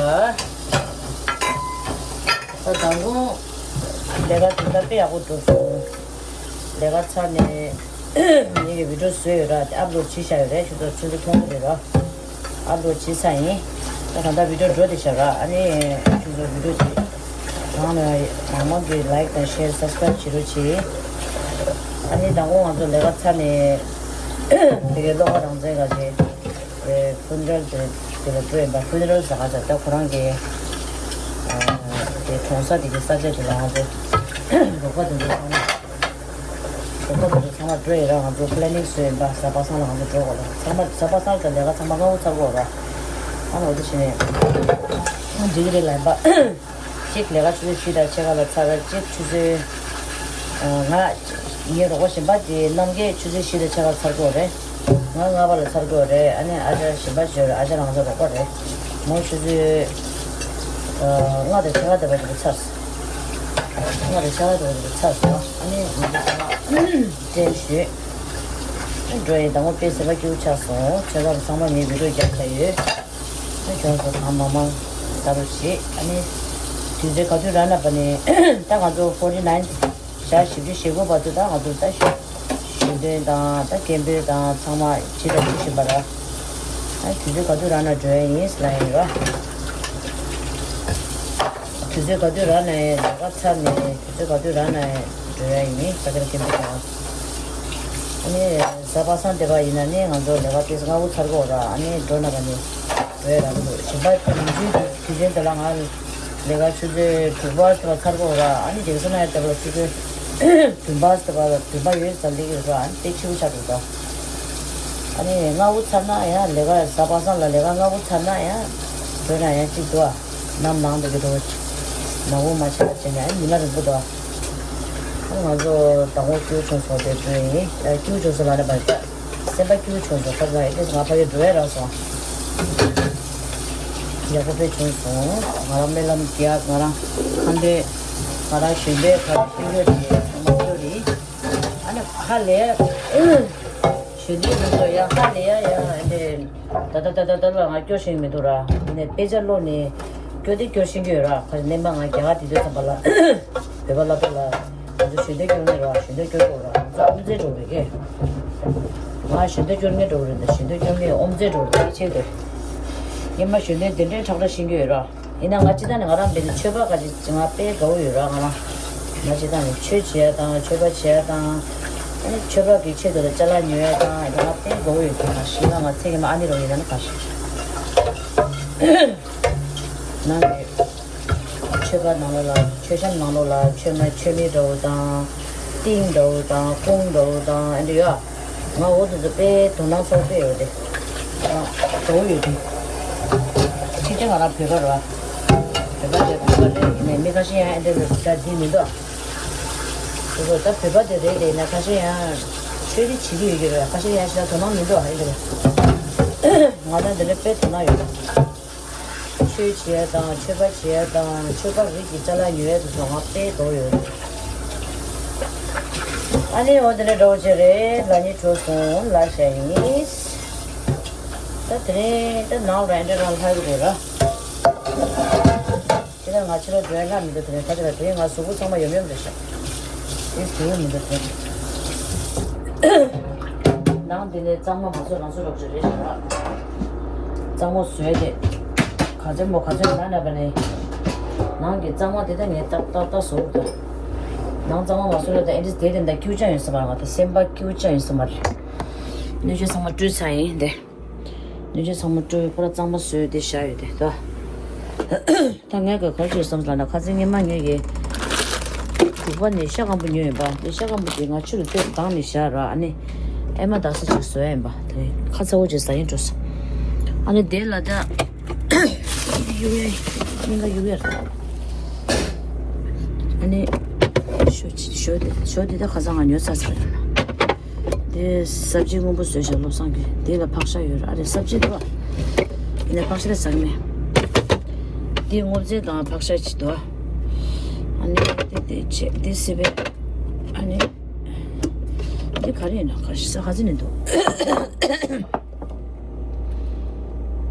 ད་དང་དགོང་ལས་ཀ་དེ་ལྟ་དཔེ་ཡག་པོ་འགྲུབ་སོང་། ལས་ཀ་ཚར་ནས་ངེད་ཀྱི་བི་ཌིའོ་བཟོས་ཡོད་ར། དེ་ཨབ་ལོཌ་བྱས་བཞག་ཡོད་རེད། ཁྱོད་ཚོ་ཁྱོད་ཚོ་མཐོང་གི་རེད་ར། ཨབ་ལོཌ་བྱས་ཚར་ཡིན། ད་ད་ལྟ་བི་ཌིའོ་འགྲོ་བསྡད་ཤག་ར། ཨ་ནི་ཁྱོད་ཚོ་བི་ཌིའོ་དེ་གང་ནས་མང་མང་གིས་ལའིཀ་དང་ཤེར་སབ་སི་ཀ་རའིབ་བྱེད་རོགས་བྱེད། ཨ་ནི་དང་པོ་ང་ཚོ་ལས་ཀ་ཚར་ནས་དེ་གའི་བློ་དགའ་རང་བཙན་ག་ཅེ་ཕུ་ནེ་རལ་དེ་དེ་ལ་འགྲོ་ཡིན་པ། ཕུ་ནེ་རལ་ཟ་ག་ཅེ་ད་ཁོ་རང་གི་དེ་གྲོངས་ས་དེ་གི་ས་ཆ་དེ་ལ་ང་ཚོ་རོགས་པ་དེ་ཚོ་ཚང་མ། གོ་སྐབས་དེ་ཚོ་ཚང་མ་འགྲོ་ཡི་ར། ང་ཚོ་པི་ལེ་ནིང་བཟོས་ཡིན་པ། གཟའ་པ་སངས་ལ་ང་ཚོ་འགྲོ་དགོས་ར། ཚང་མ་གཟའ་པ་སངས་ལ་ལས་ཀ་ཚང་མ་སྔ་པོ་ཚར་དགོས་ར། ཨ་ནི་འོ་དེ་བྱས་ནས་འགྲིག་གི་རེད་ལབ་ཡིན་པ། གཅིག་ལས་ཀ་ཆུ་ཚོད་བཞི་དང་ཕྱེད་ཀ་ལ་ཚར་ར། གཅིག་ཆུ་ཚོད་ང་ངའི་རོགས་པ་གཞན་པ་དེ་རྣམ་རྒྱལ་ཆུ་ཚོད་བཞི་དང་ཕྱེད་ཀ་ཚར་དགོས་རེད། ང་ལྔ་པ་ལ་ཚར་དགོས་རེད། ཨ་ནི་ཨ་ཅག་གཞན་པ་བྱོས་ར། ཨ་ཅག་རང་ཚོ་རོགས་པ་རེད། མོ་ཆུ་ཚོད་ལྔ་དང་ཕྱེད་ཀ་དེ་བར་དུ་ཚར། ང་རེ་ཤ་རེ་རེ་ཚར་སོང་། ཨ་ནི་ང་ཚོ་ཚང་མ་བཀྲ་ཤིས་ཤོད། འགྲོ་ཡི་དང་པོ་དཔེ་སེམས་པ་སྐྱིད་པོ་ཆགས་སོང་། ཁྱེད་རང་ཚང་མ་ངའི་བི་ཌིའོ་རྒྱབ་ཁ་ཡོད། ཨ་ཁྱོད་ཚོ་གང་མང་མང་ཟ་རོགས་བྱེད། ཨ་ནི་དུས་ཚོད་ག་དུས་རག་ན་བ་ནི་ད་ང་ཚོ་forty nine ཞག་བཞི་བཅུ་ཞེ་དགུ་བར་དུ་ད་ང་ཚོ་ད་ཞོ་ཞོ་སྟོན་དང་ད་སྐད་འབོད་དང་ཚང་མ་བྱེད་དང་བྱེད་བཞིན་པ་ར། ཨ་དུས་ཚོད་ག་དུས་རག་ན་འགྲོ་ཡ་ཡིན་ཟེར་ལབ་ཡིན་ར། དུས་ཚོད་ག་དུས་རག་ན་ཡང་ལས་ཀ་ཚར་ནས་དུས་ཚོད་ག་དུས་རག་ན་ཡང་འགྲོ་ཡ་ཡིན། ས་ཆར་སྐད་འབོད་དང་། ཨ་ནི་གཟའ་པ་སངས་བསྡད་པ་ཡིན་ན་ནི་ང་ཚོ་ལས་ཀ་ཏོག་ཙམ་སྔ་པོ་ཚར་དགོས་ར། ཨ་ནི་འགྲོ་ན་བ་ནི་འགྲོ་ཡ་རག་གི་འདུག་གཞན་པ་ཉིན་རྒྱུན་དུས་ཆེན་དེ་ལ་ང་ལས་ཀ་ཆུ་ཚོད་དྲུག་པ་ཙམ་ཚར་དགོས་ར། ཨ་ནི་རྒྱལ་ས་ན་ཡ་བསྡད་པ་ཆུ་ཚོད་བདུན་པ་ཙམ་བདུན་པ་ཡོད་ཙམ་སླེབས་ཀྱི་རེད་ར། ཨ་ནི་དཔེ་སྐྱིད་པོ་ཆགས་འདུག་ད། ཨ་ནི་སྔ་པོ་ཚར་ན་ཡང་ལས་ཀ་གཟའ་པ་སངས་ལ་ལས་ཀ་སྔ་པོ་ཚར་ན་ཡང་འགྲོ་ན་ཡང་གཅིག་འདུག་ཨ། ནམ་ལངས་འདུག་གི་འདུག་ནམ་འོ་མ་ཆག་བྱས་ནས་ཉི་མ་རིང་པོ་འདུག་ཨ་ནི་ང་ཚོ་དང་པོ་སྐྱིད་པོ་བྱུང་སོང་དེ་འདྲ་ཡིན། སྐྱིད་པོ་བྱུང་སོང་ལབ་ན་མ་རེད། སེམས་པ་སྐྱིད་པོ་བྱུང་སོང་། ཁ་ཚ་ཡིན་དུས་ང་ཕ་གི་འགྲོ་ཡ་རག་སོང་། ཡག་པོ་དཔེ་བྱུང་སོང་། ང་རང་སྨོན་ལམ་རྒྱག་ང་རང་ཁ་འདོན་ང་རང་ཞོན་པའི་ཁ་ཤས་ཡོད་རེད། ཚང་མ་སྐྱོ་རེད། ཨ་ནི་ཧ་ལས། ཞོན་དུས་ང་ཚོ་ཡང་ཧ་ལས་ཡ་ཡ་ཨ་འདྲས། ད་ད་ད་ད་ད་ལ་ང་སྐྱོ་ཤེས་མི་འདུག་ར། ཡིན་ནའི་དཔེ་ཆ་ཀློག་ནས་སྐྱོ་དེ་སྐྱོ་ཤེས་ཀྱི་ཡོད་ར། ཁ་ཅིག་སྨན་པ་ང་རྒྱ་གར་དེ་དུས་ཙམ་པ་ལ་བོད་པ་སློབ་གྲྭ་ལ་ང་ཚོ་ཞོན་དུས་སྐྱོ་ནི་ར། ཞོན་དུས་སྐྱོ་དགོས་ར། ང་ཚོ་ཨོམ་རྩེ་འགྲོ་རེད་ཀྱེ། ང་ཞོན་དུས་སྐྱོ་ངེས་འགྲོ་རེད། ད་ཞོན་དུས་སྐྱོ་ངེས་ཨོམ་རྩེ་འགྲོ་རེད་ཆེ་དེ། ཡིན་ན་སྨན་པ་ཞོན་དུས་དེ་འདྲའི་ཁྲག་ཁྲག་ཤེས་ཀྱི་ཡོད་ར། ཡིན་ན་ང་སྤྱི་བཏང་ནས་ང་རང་འབད་དེ་ཆོས་པ་ག་ཅིག་ང་དཔེ་དགའ་བོ་ཡོད་ར། ང་རང་ང་སྤྱི་བཏང་ནས་ཆོས་བྱེད་ཡ་དང་ཆོས་པ་བྱེད་ཡ་དང་། ཨ་ནི་ཆོས་པ་གི་ཆེད་དུ་ལ་ཅ་ལག་ཉོ་ཡ་དང་ང་དཔེ་དགའ་བོ་ཡོད་ཀྱི། ང་ཤི་ང་ང་ཚེ་གི་མ་ཨ་ནི་རོ་ཡིན་ན་ནི་ག་ཤི། ནང་གི་མཆོད་པ་ནང་ལོགས་ལ། མཆོད་བཤམས་ནང་ལོགས་ལ་མཆོད་མེ་མཆོད་མེ་འདྲ་བོ་དང་། ཏིང་འདྲ་བོ་དང་། ཀུང་འདྲ་བོ་དང་། ཨེ་འདྲ་ཡོད། ང་འོ་དེ་ཚོ་དཔེ་དོ་སྣང་ཚོར་དཔེ་ཡོད་དེ། ཨ། དོ་ཡོད་དེ། ཕྱི་རྒྱལ་ང་རང་བོད་པ་རེད་བ། བོད་པ་རེད། བོད་པ་རེད། ནས་མི་ཁ་ཤས་ཡང་ཨེ་འདྲ་ད་འདི་མི་འདུག་དེ་ཚོ་ད་བོད་པ་དེ་རེད་དེ། ན་ཁ་ཤས་ཡང་ཆོས་རིག་བྱེད་ཀྱི་ཡོད་ཀྱི་རེད། ཁ་ཤས་ཡང་ཞེ་དྲག་དོ་སྣང་མི་འདུག་ཨེ་འདྲ། ང་ད་འདི་འདྲ་དཔེ་དོ་སྣང་ཡོད། ཆོས་བྱེད་ཡ་དང་། མཆོད་པ་བྱེད་ཡ་དང་། མཆོད་པ་རིགས་ཀྱི་ཅ་ལག་ཉོ་ཡ་དེ་ཚོ་ང་དཔེ་དོ་ཡོད། ཨ་ནི་འོ་དེ་འདྲ་འདྲ་བོ་ཅིག་རེད། ལ་ཉི་གྲོལ་སོང་། ལ་ཤ་ཡིན། ད་དེ་རིང་ད་ནང་ལ་འདྲ་རང་ལྷག་གི་རེད་ར། ཁྱེད་རང་ང་ཕྱི་ལོགས་འགྲོ་ཡ་ལྷག་མི་འདུག་དེ་རིང་ཁ་ཆེ་ལ་དེ་རིང་ང་གཟུགས་པོ་ཚང་མ་ཡོམ་ཡོམ་རེད་ཤག་དེ་དེ་ཡོད་མི་འདུག་དེ་རིང་། ནང་འདི་ནས་གཙང་མ་མ་བཟོས་རང་བཟོས་རོགས་བྱེད་རེད་ཤག་གཙང་མ་བཟོས་ཏེ། ག་ཚོད་མོ་ག་ཚོད་ན་ན་པ་ནས། ནང་གི་གཙང་མ་དེ་ད་ངས་ཏག་ཏག་ཏག་བཟོ་དགོས་འདུག་ནང་གཙང་མ་མ་བཟོས་ལ་ད་ཨེ་འདྲ་དེ་དེ་འདྲ་སྐྱུག་ཅག་ཡོད་ས་མ་རེད། ང་ད་སེམས་པ་སྐྱུག་ཅག་ཡོད་ས་མ་རེད། སྣོད་ཆས་ཚང་མ་བཀྲུས་ཚར་ཡིན་དེ། སྣོད་ཆས་ཚང་མ་བཀྲུས། ཁོ་ར་གཙང་མ་བཟོས་ཏེ་བཞག་ཡོད་དེ་ད། ད་ངས་ག་གར་བྱས་སོང་ལབ་ན། ཁ་སང་སྔོན་མ་ངས་ཀྱི་འབྲུག་པ་ནས་ཤ་སྐམ་པོ་ཉོས་ཡིན་པ། དེ་ཤ་སྐམ་པོ་དེ་ང་ཆུ་ལ་བཏོན་བཏང་ནས་བཞག་ར། ཨ་ནི་ཨེ་མ་དག་ས་ཅིག་བཟོ་ཡ་ཡིན་པ། དེ་ཁ་ཚ་བོ་ཅིག་ཟ་ཡིན་འགྲོ་སོང་། ཨ་ནི་དེ་ལ་ད་གཡུག་ཡ་སྙིང་ག་གཡུག་ཡ་ར། ཨ་ནི་ཞོ་ཞོ་དེ་ཞོ་དེ་ད་ཁ་སང་ང་ཉོས་ཚར་ཚར་ཡོད་ན། དེ་སབ་ཇི་སྔོན་པོ་བཟོས་ཤག་བློ་བཟང་གིས། དེ་ལ་ཕག་ཤ་ཡོད་ར། ཨ་རེ་སབ་ཇི་འདུག་ཨ། ཡིན་ན་ཕག་ཤ་ལ་ཟ་གི་མེད། དེ་སྔོ་ཚལ་དང་ཕག་ཤ་ཅིག་འདུག་ཨ། ཨ་ནི་དེ་དེ་བྱས་དེ་སི་པན། ཨ་ནི་དེ་ག་རེ་ཡིན་ན་ག་ཤ་ཟ་ག་ཚོད་ནས་འདུག་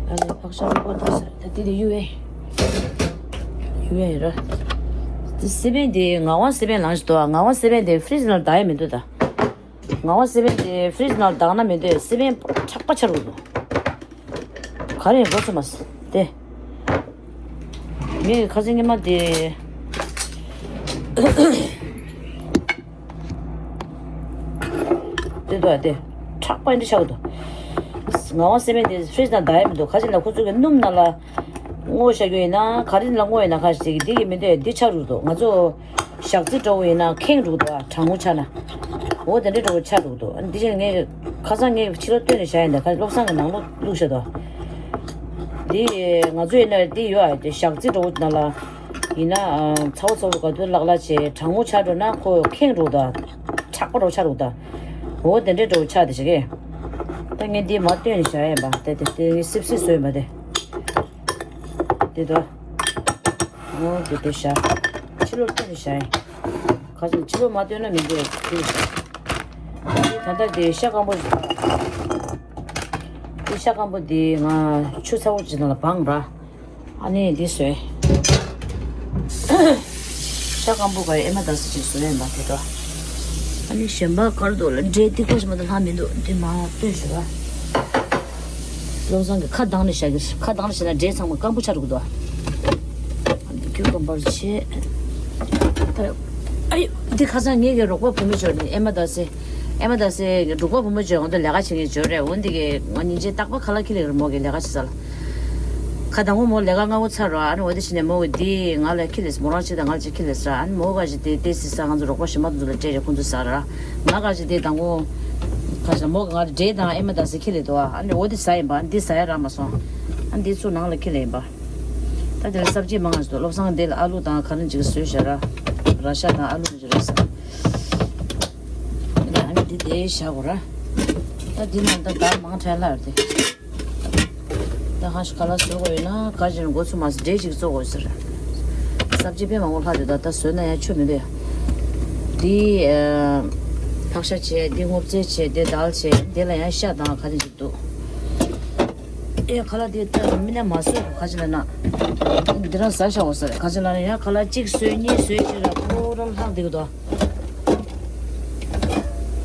ཨ་ནི་ཕག་ཤ་རོགས་པ་དེ་ཟ། ད་དེ་དེ་གཡུག་ཡས་གཡུག་ཡས་ཡིན་ར། དེ་སི་པན་དེ་ངག་དབང་སི་པན་ལངས་ཤག་འདུག་ཨ། ངག་དབང་སི་པན་དེ་ཧྥི་རིཇ་ནང་ལ་བསྡད་ཡ་མི་འདུག་ད། ངག་དབང་སི་པན་དེ་ཧྥི་རིཇ་ནང་བཏང་ན་མི་འདོད། སི་པན་ཁྲག་པ་ཆགས་འགྲོ་གི་འདུག་ག་རེ་ཡིན་གོ་ཚོད་མ་སོང་དེ། ངས་ཁ་སང་སྔོན་མ་དེ་དེ་འདུག་ཨ། དེ་ཁྲག་པ་འདི་ཆགས་འདུག་ངག་དབང་སི་པན་དེ་ཧྥི་རིཇ་ནང་བཏང་ཡ་མི་འདུག་ག་ཅི་ལ་ཁོ་ཚོ་གི་སྣུམ་ནང་ལ་བརྔོས་བཞག་རྒྱུ་ཡིན་ན། ག་རེ་ལ་བརྔོས་ཡིན་ན། ཁ་ཅིག་གིས་འདི་གི་མི་འདོད། འདི་ཆགས་འགྲོ་གི་འདུག་ང་ཚོ་ཞག་རྩི་འདྲ་བོ་ཡིན་ན་ཁེངས་འགྲོ་གི་འདུག་ཨ། གྲང་མོ་ཆགས་ན། འོ་དེ་འདྲ་འདྲ་བོ་ཆགས་འགྲོ་གི་འདུག་འདི་ཕྱིར་ངས་ཁ་སང་ངས་ཕྱི་ལོགས་བཏོན་ནས་བཞག་ཡིན་ད། ཁ་བློ་བཟང་གི་ནང་ལོགས་བླུགས་བཞག་འདུག་འདི་ང་ཚོ་ཡིན་ན་འདི་ཡོད་ཨ། དེ་ཞག་རྩི་འདྲ་བོ་ནང་ལ་ཡིན་ན། ཨ། ཚ་བོ་ཚ་བོ་ག་དུས་ལག་ལག་བྱས་གྲང་མོ་ཆགས་འགྲོ་ན་ཁོ་ཁེངས་འགྲོ་གི་འདུག་ཁྲག་པ་འདྲ་བོ་ཆགས་འགྲོ་གི་འདུག་འོ་དེ་འདྲ་འདྲ་བོ་ཆགས་དེ་བྱེད་ཀྱི། ད་ངས་འདི་མར་བཏོན་ནས་བཞག་ཡིན་པ། དེ་དེ་དེ་ངས་སིབ་སིབ་བཟོས་ཡིན་པ་དེ། དེ་དོ། འོ་དེ་དེ་བཞག་ཕྱི་ལོགས་བཏོན་ནས་བཞག་ཡིན། ག་ཚོད་ཕྱི་ལོགས་མ་བཏོན་ན་མི་འདོད་དེ། ད་ལྟ་དེ་ཤ་སྐམ་པོ། དེ་ཤ་སྐམ་པོ་དེ་ང་ཆུ་ཚ་བོ་ཅིག་ནང་ལ་སྦངས་ར། ཨ་ནི་འདི་བཟོས། ཤ་སྐམ་པོ་ག་ཡི་ཨེ་མ་དག་ས་ཅིག་བཟོས་ཡིན་པ་དེ་དོ། ཨ་ནི་གཞན་པ་དཀར་མདོག་ལ་འབྲས་ཏིག་པ་ཞིག་མ་གཏོགས་ལྷག་མི་འདུག་འདི་མར་བཏོན་ཞུ་བ། བློ་བཟང་གིས་ཁ་གདངས་ནས་བཞག་གི། ཁ་གདངས་ནས་བཞག་ན་འབྲས་ཚང་མ་སྐམ་པོ་ཆགས་འགྲོ་གི་འདུག་ཨ། འདི་ཀིའུ་ཀམ་བར་བྱས། ཨ་ཡོ། འདི་ཁ་སང་ངེད་ཀྱི་རོགས་པ་བུ་མོ་ཅིག་ཡོད་རེད། ཨེ་མ་དག་ས། ཨེ་མ་དག་སའི་འབྲུག་པ་བུ་མོ་ཅིག་ཡོད་རེད། འོ་འདི་གིས་ང་ཉིན་གཅིག་རྟག་པར་ཁ་ལག་འཁྱེར་ལེ་རེད། མོ་གིས་ལས་ཀ་བྱེད་ས་ལ། ཁ་དང་པོ་མོ་ལས་ཀ་སྔ་པོ་ཚར་རོ། ཨ་ནི་འོ་དེ་བྱས་ནས་མོ་གིས་འདི་ང་ལ་འཁྱེར་ལེ། མོ་རང་གཅིག་དང་ང་གཅིག་འཁྱེར་ལེ་ཟེར། ཨ་ནི་མོ་ག་ཅིག་དེ་ཏོག་ཙམ་ཟ། ང་ཚོ་རོགས་པ་གཞན་པ་དེ་ཚོ་ལ་སྤྲད་རེད། ཁོང་ཚོ་ཟ་ར། ང་ག་ཅིག་དེ་དང་པོ་ཁ་ཤ་མོ་གིས་ང་ལ་འབྲས་དང་ཨེ་མ་དག་ས་འཁྱེར་ལེ་འདུག་ཨ་ནི་འོ་དེ་ཟ་ཡིན་པ། འདི་ཟ་ཡ་རག་མ་སོང་། ཨ་ནི་འདི་ཚུར་ནང་ལ་འཁྱེར་ལེ་ཡིན་པ། ད་དེ་ལ་སབ་ཇི་མང་ང་ཞིག་འདུག་བློ་བཟང་འདི་ལ་ཨ་ལུ་དང་ག་རེ་ཅིག་བཟོས་བཞག་ར། ར་ཤ་དང་ཨ་ལུ་ཅིག་རེད་ཟེར། ཨ་ནི་འདི་དེ་བཞག་གོ་ར། ད་འདི་ནང་ད་དར་མང་དྲགས་ལྷག་ཡོད་དེ། ད་ཧ་ཤ་ཁ་ལག་བཟོ་དགོས་ཡོད་ན་ག་ཅིག་འགོ་ཚུགས་མ་ཟེར། འབྲས་ཅིག་བཙོ་དགོས་ཟེར། སབ་ཇི་དཔེ་མང་པོ་ལྷག་འདུག་ད་ད་བཟོས་ན་ཡང་ཆོ་མི་འདུག་ཡ། འདི་ཨ་ཕག་ཤ་བྱས། འདི་སྔོ་ཚལ་བྱས། འདི་དལ་བྱས། འདི་ལ་ཡང་ཤ་དང་ག་རེ་ཅིག་འདུག་ཨེ་ཁ་ལག་དེ་ལྟ་མི་ན་མ་བཟོས་ག་ཅི་ལ་ན། འདི་རང་ཟ་ཤ་འོ་ཟེར། ག་ཅི་ལ་ན་ཡང་ཁ་ལག་གཅིག་བཟོས་གཉིས་བཟོས་ཅིག་ལ་ཁོ་རང་ལྷག་འདི་གི་དོ།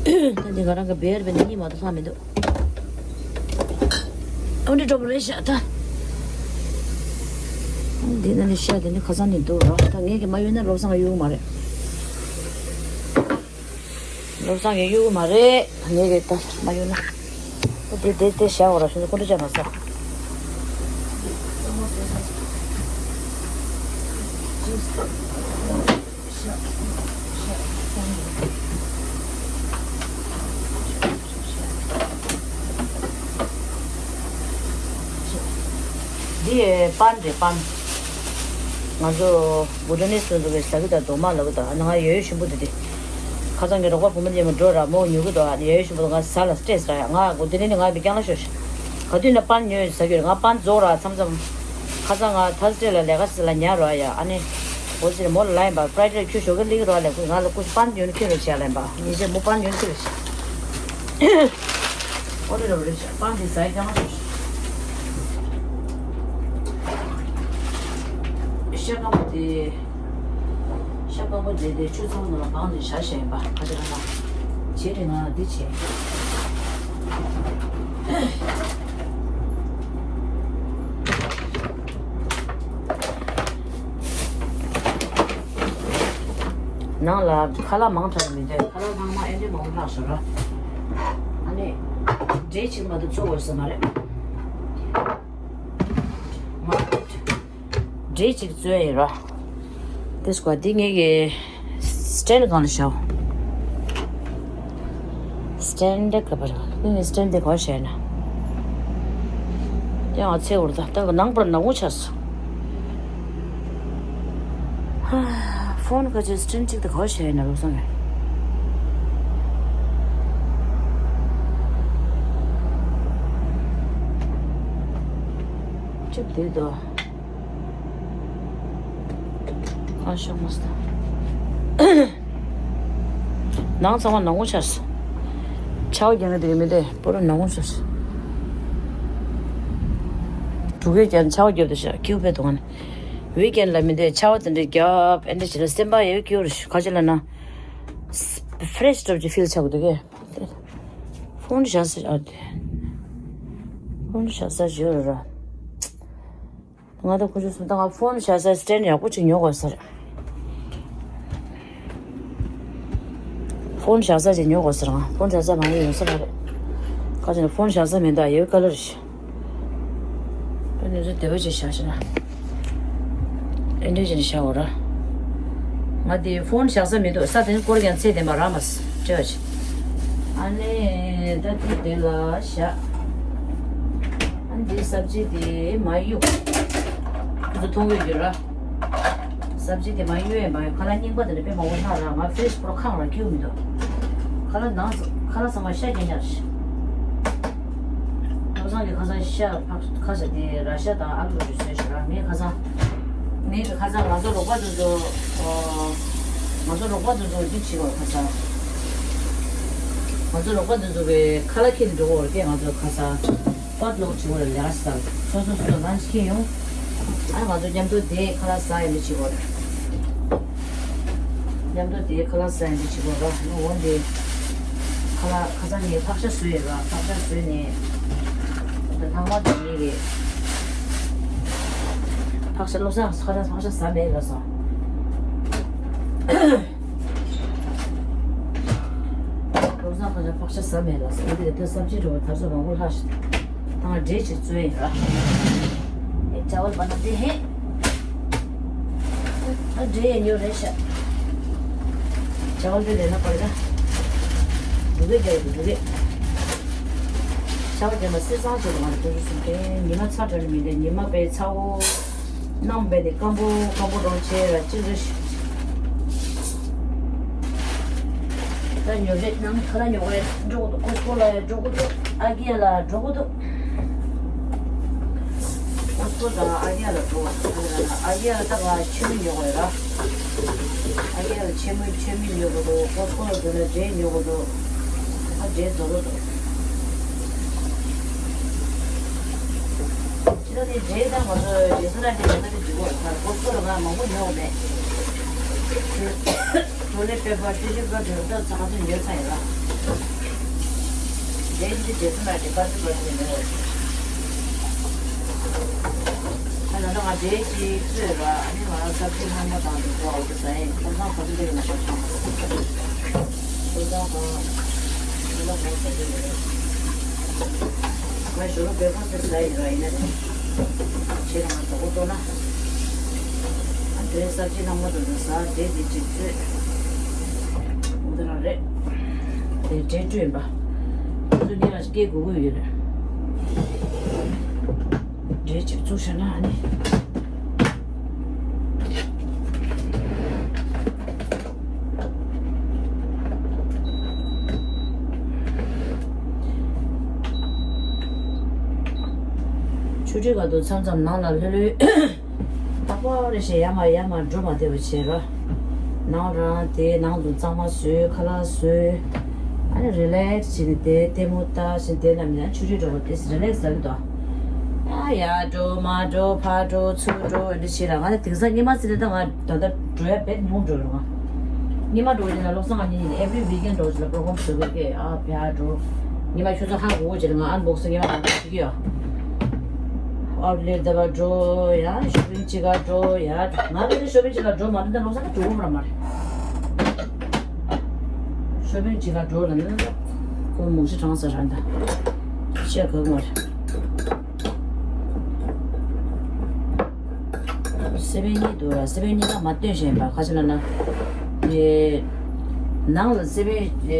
ད་འདི་ང་རང་གི་བེར་བེར་ནི་གཉིས་མ་གཏོགས་ལྷག་མི་འདུག་འོ་འདི་འགྲོ་བ་རེད་ཤག་ད། འདི་ན་ནི་ཤ་དེ་ནི་ཁ་སང་ནས་འདུག་ར། ད་ངས་ཀྱི་མ་ཡོད་ན་བློ་བཟང་གཡུག་མ་རེད། བློ་བཟང་གིས་གཡུག་གི་མ་རེད། ངས་ཀྱི་ད་མ་གཡུག་ན། ཨོ་དེ་དེ་དེ་བཞག་འོ་ར། ཤུན་ཏུ་ཁོ་འདྲ་བྱས་མ་ཟ། འདི་པན་རེད་པན། ང་ཚོ་བུ་ཊ་ནི་སི་ཚོ་གི་ཟ་གི་དང་རྡོག་མ་ལབ་གི་དང་ང་ཡོ་ཡོ་ཞིམ་པོ་འདི་དེ། ཁ་སང་གི་རོགས་པ་བུ་མོ་དེ་མོ་འགྲོ་ར་མོ་ཉོ་གི་འདུག་ཡོ་ཡོ་ཞིམ་པོ་ང་ཟ་ལ་སྤྲད་ཟ་ཡ་ང་གོ་དེ་ནི་ནི་ང་བི་རྐྱང་ལ་ཤོར་ཤག་ག་དུས་ན་པན་ཉོས་ཟ་གི་རེད། ང་པན་རྫོགས་ར་མཚམས་མཚམས། ཁ་སང་ང་ཐར་སི་ཌེ་ལ་ལས་ཀ་སི་ལ་ཉར་རོ་ཡ། ཨ་ནི་འོ་ཟེར་མོ་ལ་ལ་ཡིན་པ་པྲའི་ཌེ་ཁྱོད་ཞོགས་ཀས་སླེབས་རོགས་ལས་ཁུ་ང་ལ་ཁུ་པན་ཉོ་ནི་ཁྱོད་རེད་བྱས་ལ་ཡིན་པ་ཉེ་ཆར་མོ་པན་ཉོ་ནི་ཁྱོད་རེད་བྱས། འོ་རེད་རེད་རེད་བྱས་པན་དེ་ཟ་ཡ་རྐྱང་ལ་ཤོར་ཤག་ཤ་སྐམ་པོ་དེ། ཤ་སྐམ་པོ་དེ་དེ་ཆུ་ཚང་ནང་ལ་སྦངས་ནས་བཞག་བཞག་ཡིན་པ་ཁ་ཆེ་ཁ་ལ། བྱེད་དེ་ང་ལ་འདི་བྱེད། ནང་ལ་ཁ་ལག་མང་དྲགས་མི་འདོད། ཁ་ལག་ཚང་མ་ཨེ་འདྲས་མང་པོ་ལྷག་ཤོར་ར། ཨ་ནི་འབྲས་ཆིག་མ་གཏོགས་བཙོ་དགོས་ས་མ་རེད། འབྲས་གཅིག་བཙོས་ཡིན་ར། དེ་སྐོར་འདི་ངེད་ཀྱི་སི་ཊེན་ཌི་སྒང་ལ་བཞག་སི་ཊེན་ཌི་ག་པར་ངེད་ཀྱི་སི་ཊེན་ཌི་འདི་ག་བར་བཞག་ན། དེ་ང་ཚེ་འུར་ད་ལྟ་ནང་པར་ནག་མོ་ཆགས་སོང་། ཧ། ཕོན་ག་ཚོད་སི་ཊེན་ཌི་གཅིག་དེ་ག་བར་བཞག་ཡིན་ན་ལོ་སོང་ངས། ཅིག་དེ་དོ། ཨ་ཤོག་མ་སྟ། ནང་ཚང་མ་ནག་མོ་ཆགས་སོང་། ཆར་པ་རྒྱག་ནི་དེ་ག་མི་འདུག་པོ་ར་ནག་མོ་ཆགས་སོང་། འབྲུག་སྐད་ཀྱང་ཆར་པ་རྒྱབ་དུ་ཤག་ཀིའུ་པེ་དུ་ང་ནི། ཝིག་ཨེན་ལ་མི་འདུག་ཆར་པ་དེ་འདྲ་རྒྱབ་ཨེ་འདྲ་བྱེད་ན་སེམས་པ་ཡོད་ཀིའུ་རུ་ཤུ་ག་ཅི་ལ་ན། ཕི་རེ་ཤི་འདྲ་པོ་ཅིག་ཕིལ་ཆགས་འདུག་གས། ཕོན་བཞག་ས་ཨ་དེ། ཕོན་བཞག་ས་བཞོ་ར་ར། ང་དང་ཁོ་ཚོ་སུ་ད་ང་ཕོན་བཞག་ས་སི་ཊེན་ཌི་ཡག་པོ་ཅིག་ཉོ་དགོས་ས་རེད། ཕོན་བཞག་ས་ཅིག་ཉོ་དགོས་ས་རེད། ང་ཕོན་བཞག་ས་མ་ཡིན་ཡོང་ས་མ་རེད། ཁ་ཅིག་ནས་ཕོན་བཞག་ས་མི་འདུག་ཡོད་ག་ལེར་ཞིག་ཨ་ནི་ཚོ་དེ་བ་ཅིག་བཞག་ཤི་ན། ཨེ་འདྲས་ཅིག་ནས་བཞག་འོ་ར། ང་དེ་ཕོན་བཞག་ས་མི་འདུག་ས་དེ་ནི་སྐོར་ཀྱང་ཚད་ལྡན་པ་རག་མ་སོང་། སྤྲད་པ་ཅིག་ཨ་ནི་ད་དེ་དེ་ལ་བཞག་ཨ་འདི་སབ་ཇི་དེ་མ་གཡུག་ཁོ་ཚོ་མཐོང་གི་ཡོད་ར། སབ་ཇི་དེ་མ་གཡུག་ཡས་མ་ཡོད། ཁ་ལག་རྙིང་པ་དེ་འདྲ་དཔེ་མང་པོ་ལྷག་ར། ང་ཕི་རི་ཇི་སྐོར་ཁང་ར་སྐྱིད་མི་འདུག་ཁ་ལག་ནང་ཁ་ལག་ཚང་མ་ཤ་རྐྱང་རྐྱང་རེད། བློ་བཟང་གིས་ཁ་སང་ཤ་ཕག་ཁ་ཤ་དེ་ར་ཤ་དང་ཨ་ལུ་རེ་བཟོས་ཤག་ར། ངས་ཁ་སང་ངས་ཁ་སང་ང་ཚོ་རོགས་པ་དེ་ཚོ་ང་ཚོ་རོགས་པ་དེ་ཚོ་འདི་བྱེད་དགོས། ཁ་སང་ང་ཚོ་རོགས་པ་དེ་ཚོ་གི་ཁ་ལག་ཁྱེར་འགྲོ་དགོས་རེད། ང་ཚོ་ཁ་སང་པད་ལོག་བྱེད་དགོས་རེད། ལས་ཀ་སོ་སོ་སོ་སོ་ལན་ཆི་ཁྱེར་ཡོང་། ཨ་ང་ཚོ་མཉམ་དུ་དེ་ཁ་ལག་ཟ་ཡ་མི་བྱེད་དགོས་རེད། མཉམ་དུ་དེ་ཁ་ལག་ཟ་ཡ་མི་བྱེད་དགོས་ར། ཨ་འོ་འདི་ཁ་ལག་ཁ་སང་ངས་ཕག་ཤ་བཟོས་ཡོད་ར། ཕག་ཤ་བཟོས་ནས་ད་ཐང་མ་དེ་ངས་རེད། ཕག་ཤ་བློ་བཟང་ཁ་སང་ཕག་ཤ་ཟ་མེད་ལ་སོང་། བློ་བཟང་ཁ་སང་ཕག་ཤ་ཟ་མེད་ལ་སོང་། འོ་དེ་ད་སབ་ཇི་འགྲོ་བ་དར་ཚོ་མང་པོ་ལྷག་ཤག་ད་ང་འབྲས་ཅིག་བཙོས་ཡིན་ར། ཨེ་ཅ་ཝལ་པ་ན་དེ་ཧེ། ཨ་འབྲས་ཡས་ཉོ་རེད་ཤག་ཅ་ཝལ་དེ་ལས་ན་པར་ར། འབྲུ་གེ་རྒྱག་གི་འབྲུ་གེ། ཅ་ཝལ་དེ་མ་སེ་སང་བྱེད་དུ་མ་རེད། དུ་རུ་སུམ་ཀེ་ཉི་མ་ཚ་དྲོད་མི་འདྲ། ཉི་མ་པའི་ཚ་བོ། གནམ་བས་ནི་སྐམ་པོ་སྐམ་པོ་འགྲོ་བྱས་ར་ཅི་རེད། ད་ཉོ་རེད་ནང་ཁ་ལག་ཉོ་གི་རེད། འགྲོ་གི་འདུག་ཀོ་སི་ཀོ་ལ་ཡ་འགྲོ་གི་འདུག་ཨ་ཀི་ཡ་ལ་འགྲོ་གི་འདུག་ཀོ་སི་ཀོ་དང་ཨ་ཀི་ཡ་ལ་འགྲོ། ཨ་ཀི་ཡ་ལ་ད་ང་ཆོས་མི་ཉོ་གི་རེད་ར། ཨ་ཀི་ཡ་ལ་ཆོས་མི་ཆོས་མི་ཉོ་གི་འདུག་ཀོ་སི་ཀོ་ལ་འགྲོ་ན་འབྲས་ཉོ་གི་འདུག་ཨ་འབྲས་རྫོགས་གི་འདུག་ཁྱེད་རང་ནི་འབྲས་དང་ང་ཚོ་རྗེས་སུ་ན་འབྲས་ཡོད་ན་དེ་འཇུག་གོ་ཁ་ལ་ཀོ་སི་ཀོ་ལ་ང་མང་པོ་ཉོ་གི་མེད། ཊོ་ལེཊ་པེ་པར་ཊི་ཤུ་པེ་པར་དེ་ཚོ་ཚང་མ་ཉོས་ཚར་ཡིན་ལ། འབྲས་འདི་རྗེས་སུ་ན་འབྲས་པར་ཊི་པར་ཊི་ཉོ་གོ་ཨ་ན་ན་ང་འབྲས་ཅིག་བཙོས་ར། ཨ་ནི་ང་རང་སབ་ཇི་སྔོན་མ་དང་དེ་ཚོ་ཨོ་ཏི་ཟ་ཡིན། ཁོང་ཚང་ག་ཚོད་འདྲ་ཡོད་ན་ཁོ་ཚང་། ཁོ་ཚང་གང་། ཁོ་ལ་ཁོ་ཟ་རྒྱུ་མེད། ང་ཞོ་རུ་བེ་ཁོ་ཚོ་ཟ་ཡི་ར་ཡིན་ན་རེད། ཁྱེད་རང་དོ་པོ་ལྟོས་ན། དེ་ས་ཅི་ནང་མ་དུ་ཟ་དེ་དེ་ཅིག་ཚོད། འོ་དེ་རང་རེད། དེ་འབྲས་བཀྲུས་ཡིན་པ། ཁོ་ཚོ་ངས་ལ་སྐད་གོ་གི་ཡོད་རེད། འབྲས་ཅིག་བཙུགས་བཞག་ན་ཨ་ནི། ཆུ་ཁྲོད་ག་དུ་མཚམས་མཚམས་ནང་ལ་ལྷོད་ལྷོད། ཏག་ཏག་རེ་བྱས་ཡར་མར་ཡར་མར་འགྲོ་མ་བདེ་བ་བྱས་ར། ནང་རང་དེ་ནང་དུ་གཙང་མ་བཟོས་ཁ་ལག་བཟོས། ཨ་ནི་རི་ལེགས་བྱས་ནས་དེ་ལྟད་མོ་ལྟ་བཞིན་དེ་ལ་མིན་ན་ཆུ་ཁྲོད་འགྲོ་བ་དེ་རི་ལེགས་ཟ་གི་འདུག་ཨ་ཡར་འགྲོ་མར་འགྲོ་ཕར་འགྲོ་ཚུར་འགྲོ་འདི་བྱས་ར། ང་ནི་དེང་སང་སྔོན་མ་ཟེར་ནས་ད་ང་ད་ལྟ་འགྲོ་ཡ་རྦད་ཉུང་འགྲོ་རུང་། སྔོན་མ་འགྲོ་བ་ཡིན་ན་བློ་བཟང་ང་གཉིས་ཡིན་every weekend འགྲོ་ཟེར་ལ་པོ་རོ་གྷ་རམ་བཟོ་དགོས་ཀྱི་ཨ་བྱས་འགྲོ། སྔོན་མ་ཁྱོད་ཚོ་ཧ་གོ་གོ་བྱས་ལ་ང་ཨན་བོག་སི་སྔོན་མ་ང་བྱེད་ཀྱི་ཡོད། ཨའུ་ཊི་ལེཊ་འདྲ་པོ་འགྲོ་ཡ། ཤོ་པིང་གཅིག་ག་འགྲོ་ཡ། ང་རེ་རེ་ཤོ་པིང་གཅིག་ག་འགྲོ་མ་འདི་འདྲ་ལོ་ས་ཀ་འགྲོ་གི་མ་རེད། ཤོ་པིང་གཅིག་ག་འགྲོ་ལ་ནི་ཁོ་མུག་ཤི་གྲང་ས་ར་འདྲ་བཤད་གི་མ་རེད། སེ་བན་གཉིས་འདུག་ར། སེ་བན་གཉིས་ཀ་མ་སྟོན་བཞིན་པ་ཁ་ཆེ་ལ་ན། དེ་ནང་ལ་སེ་བན་དེ་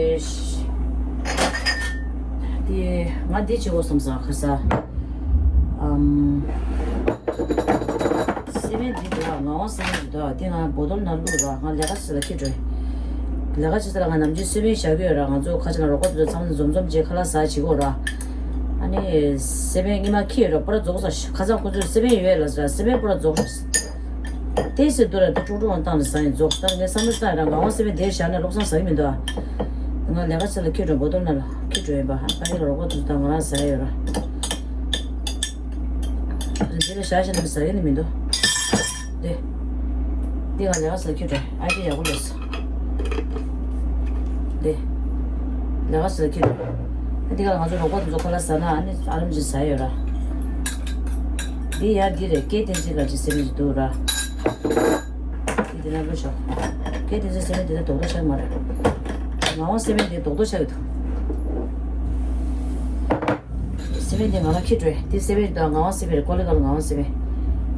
ང་འདི་བྱེད་དགོས་བསམ་སོང་ཁ་ས། ཨམ། སེ་བན་འདི་འདུག་ར། ངག་དབང་སེ་བན་འདི་འདུག་དེ་ང་བོ་ཏོལ་ནང་བླུགས་ར། ང་ལས་ཀ་བྱེད་ས་ལ་ཁྱེར་འགྲོ། ལས་ཀ་བྱེད་ས་ལ་ང་ནམ་རྒྱུན་སེ་བན་བཞག་གི་ཡོད་ར། ང་ཚོ་ཁ་ཆེ་ལ་རོགས་པ་དེ་ཚོ་ཚང་མ་འཛོམས་འཛོམས་བྱས་ཁ་ལག་ཟ་བྱེད་དགོས་ར། ཨ་ནི་སེ་བན་སྔོན་མ་ཁྱེར་ཡོད་ར། པོ་ར་རྫོགས་ས། ཁ་སང་ཁོ་ཚོས་སེ་བན་ཡོད་ལ་ཟ། སེ་བན་པོ་ར་རྫོགས་ས། དེ་སེ་འདུག་ར། དེ་ཀྲུག་ཀྲུག་བཏང་ནས་ཟ་ཡིན་རྫོགས། ད་ངས་བསམ་བློ་བཏང་ཡོད་ར། ངག་དབང་སེ་བན་དེ་བཞག་ནས་བློ་བཟང་ཟ་གི་མི་འདུག་ཨ། ང་ལས་ཀ་ཚེ་ལ་ཁྱེར་འགྲོ་བོ་ཏོལ་ནང་ལ་ཁྱེར་འགྲོ་ཡིན་པ། ཨ་ཕ་གི་ལ་རོགས་པ་དེ་ཚོ་དང་ང་རང་ཟ་ཡ་ཡོད་ར། འདི་ལ་བཞག་བཞག་ནས་ཟ་གི་ནི་མི་འདུག་དེ། འདི་ང་ལས་ཀ་ཚེ་ལ་ཁྱེར་འགྲོ། ཨ་ཅེ་ཡག་པོ་ལས་སོ། འདི། ལས་ཀ་ཚེ་ལ་ཁྱེར་འགྲོ། འདི་ག་ལ་ང་ཚོ་རོགས་པ་དེ་ཚོ་ཁ་ལག་ཟ་ན་ཨ་ནི་ཨ་རམ་གྱིས་ཟ་ཡ་ཡོད་ར། འདི་ཡ་འདི་རེད། སྐེ་དེ་ཚོའི་ག་ཅིག་སེ་བན་ཅིག་འདུག་ར། འདི་དེ་ན་བླུགས་ཤོག་སྐེ་དེ་ཚོའི་སེ་བན་དེ་ན་རྡོག་རྡོག་ཆགས་མ་རེད། ངག་དབང་སེ་བན་དེ་རྡོག་རྡོག་ཆགས་ཡོད་དོ། སེ་བན་དེ་ང་ལ་ཁྱེར་འགྲོ། དེ་སེ་བན་དང་ངག་དབང་སེ་བན་རེད། ཀོ་ལི་ག་ལ་ངག་དབང་སེ་བན།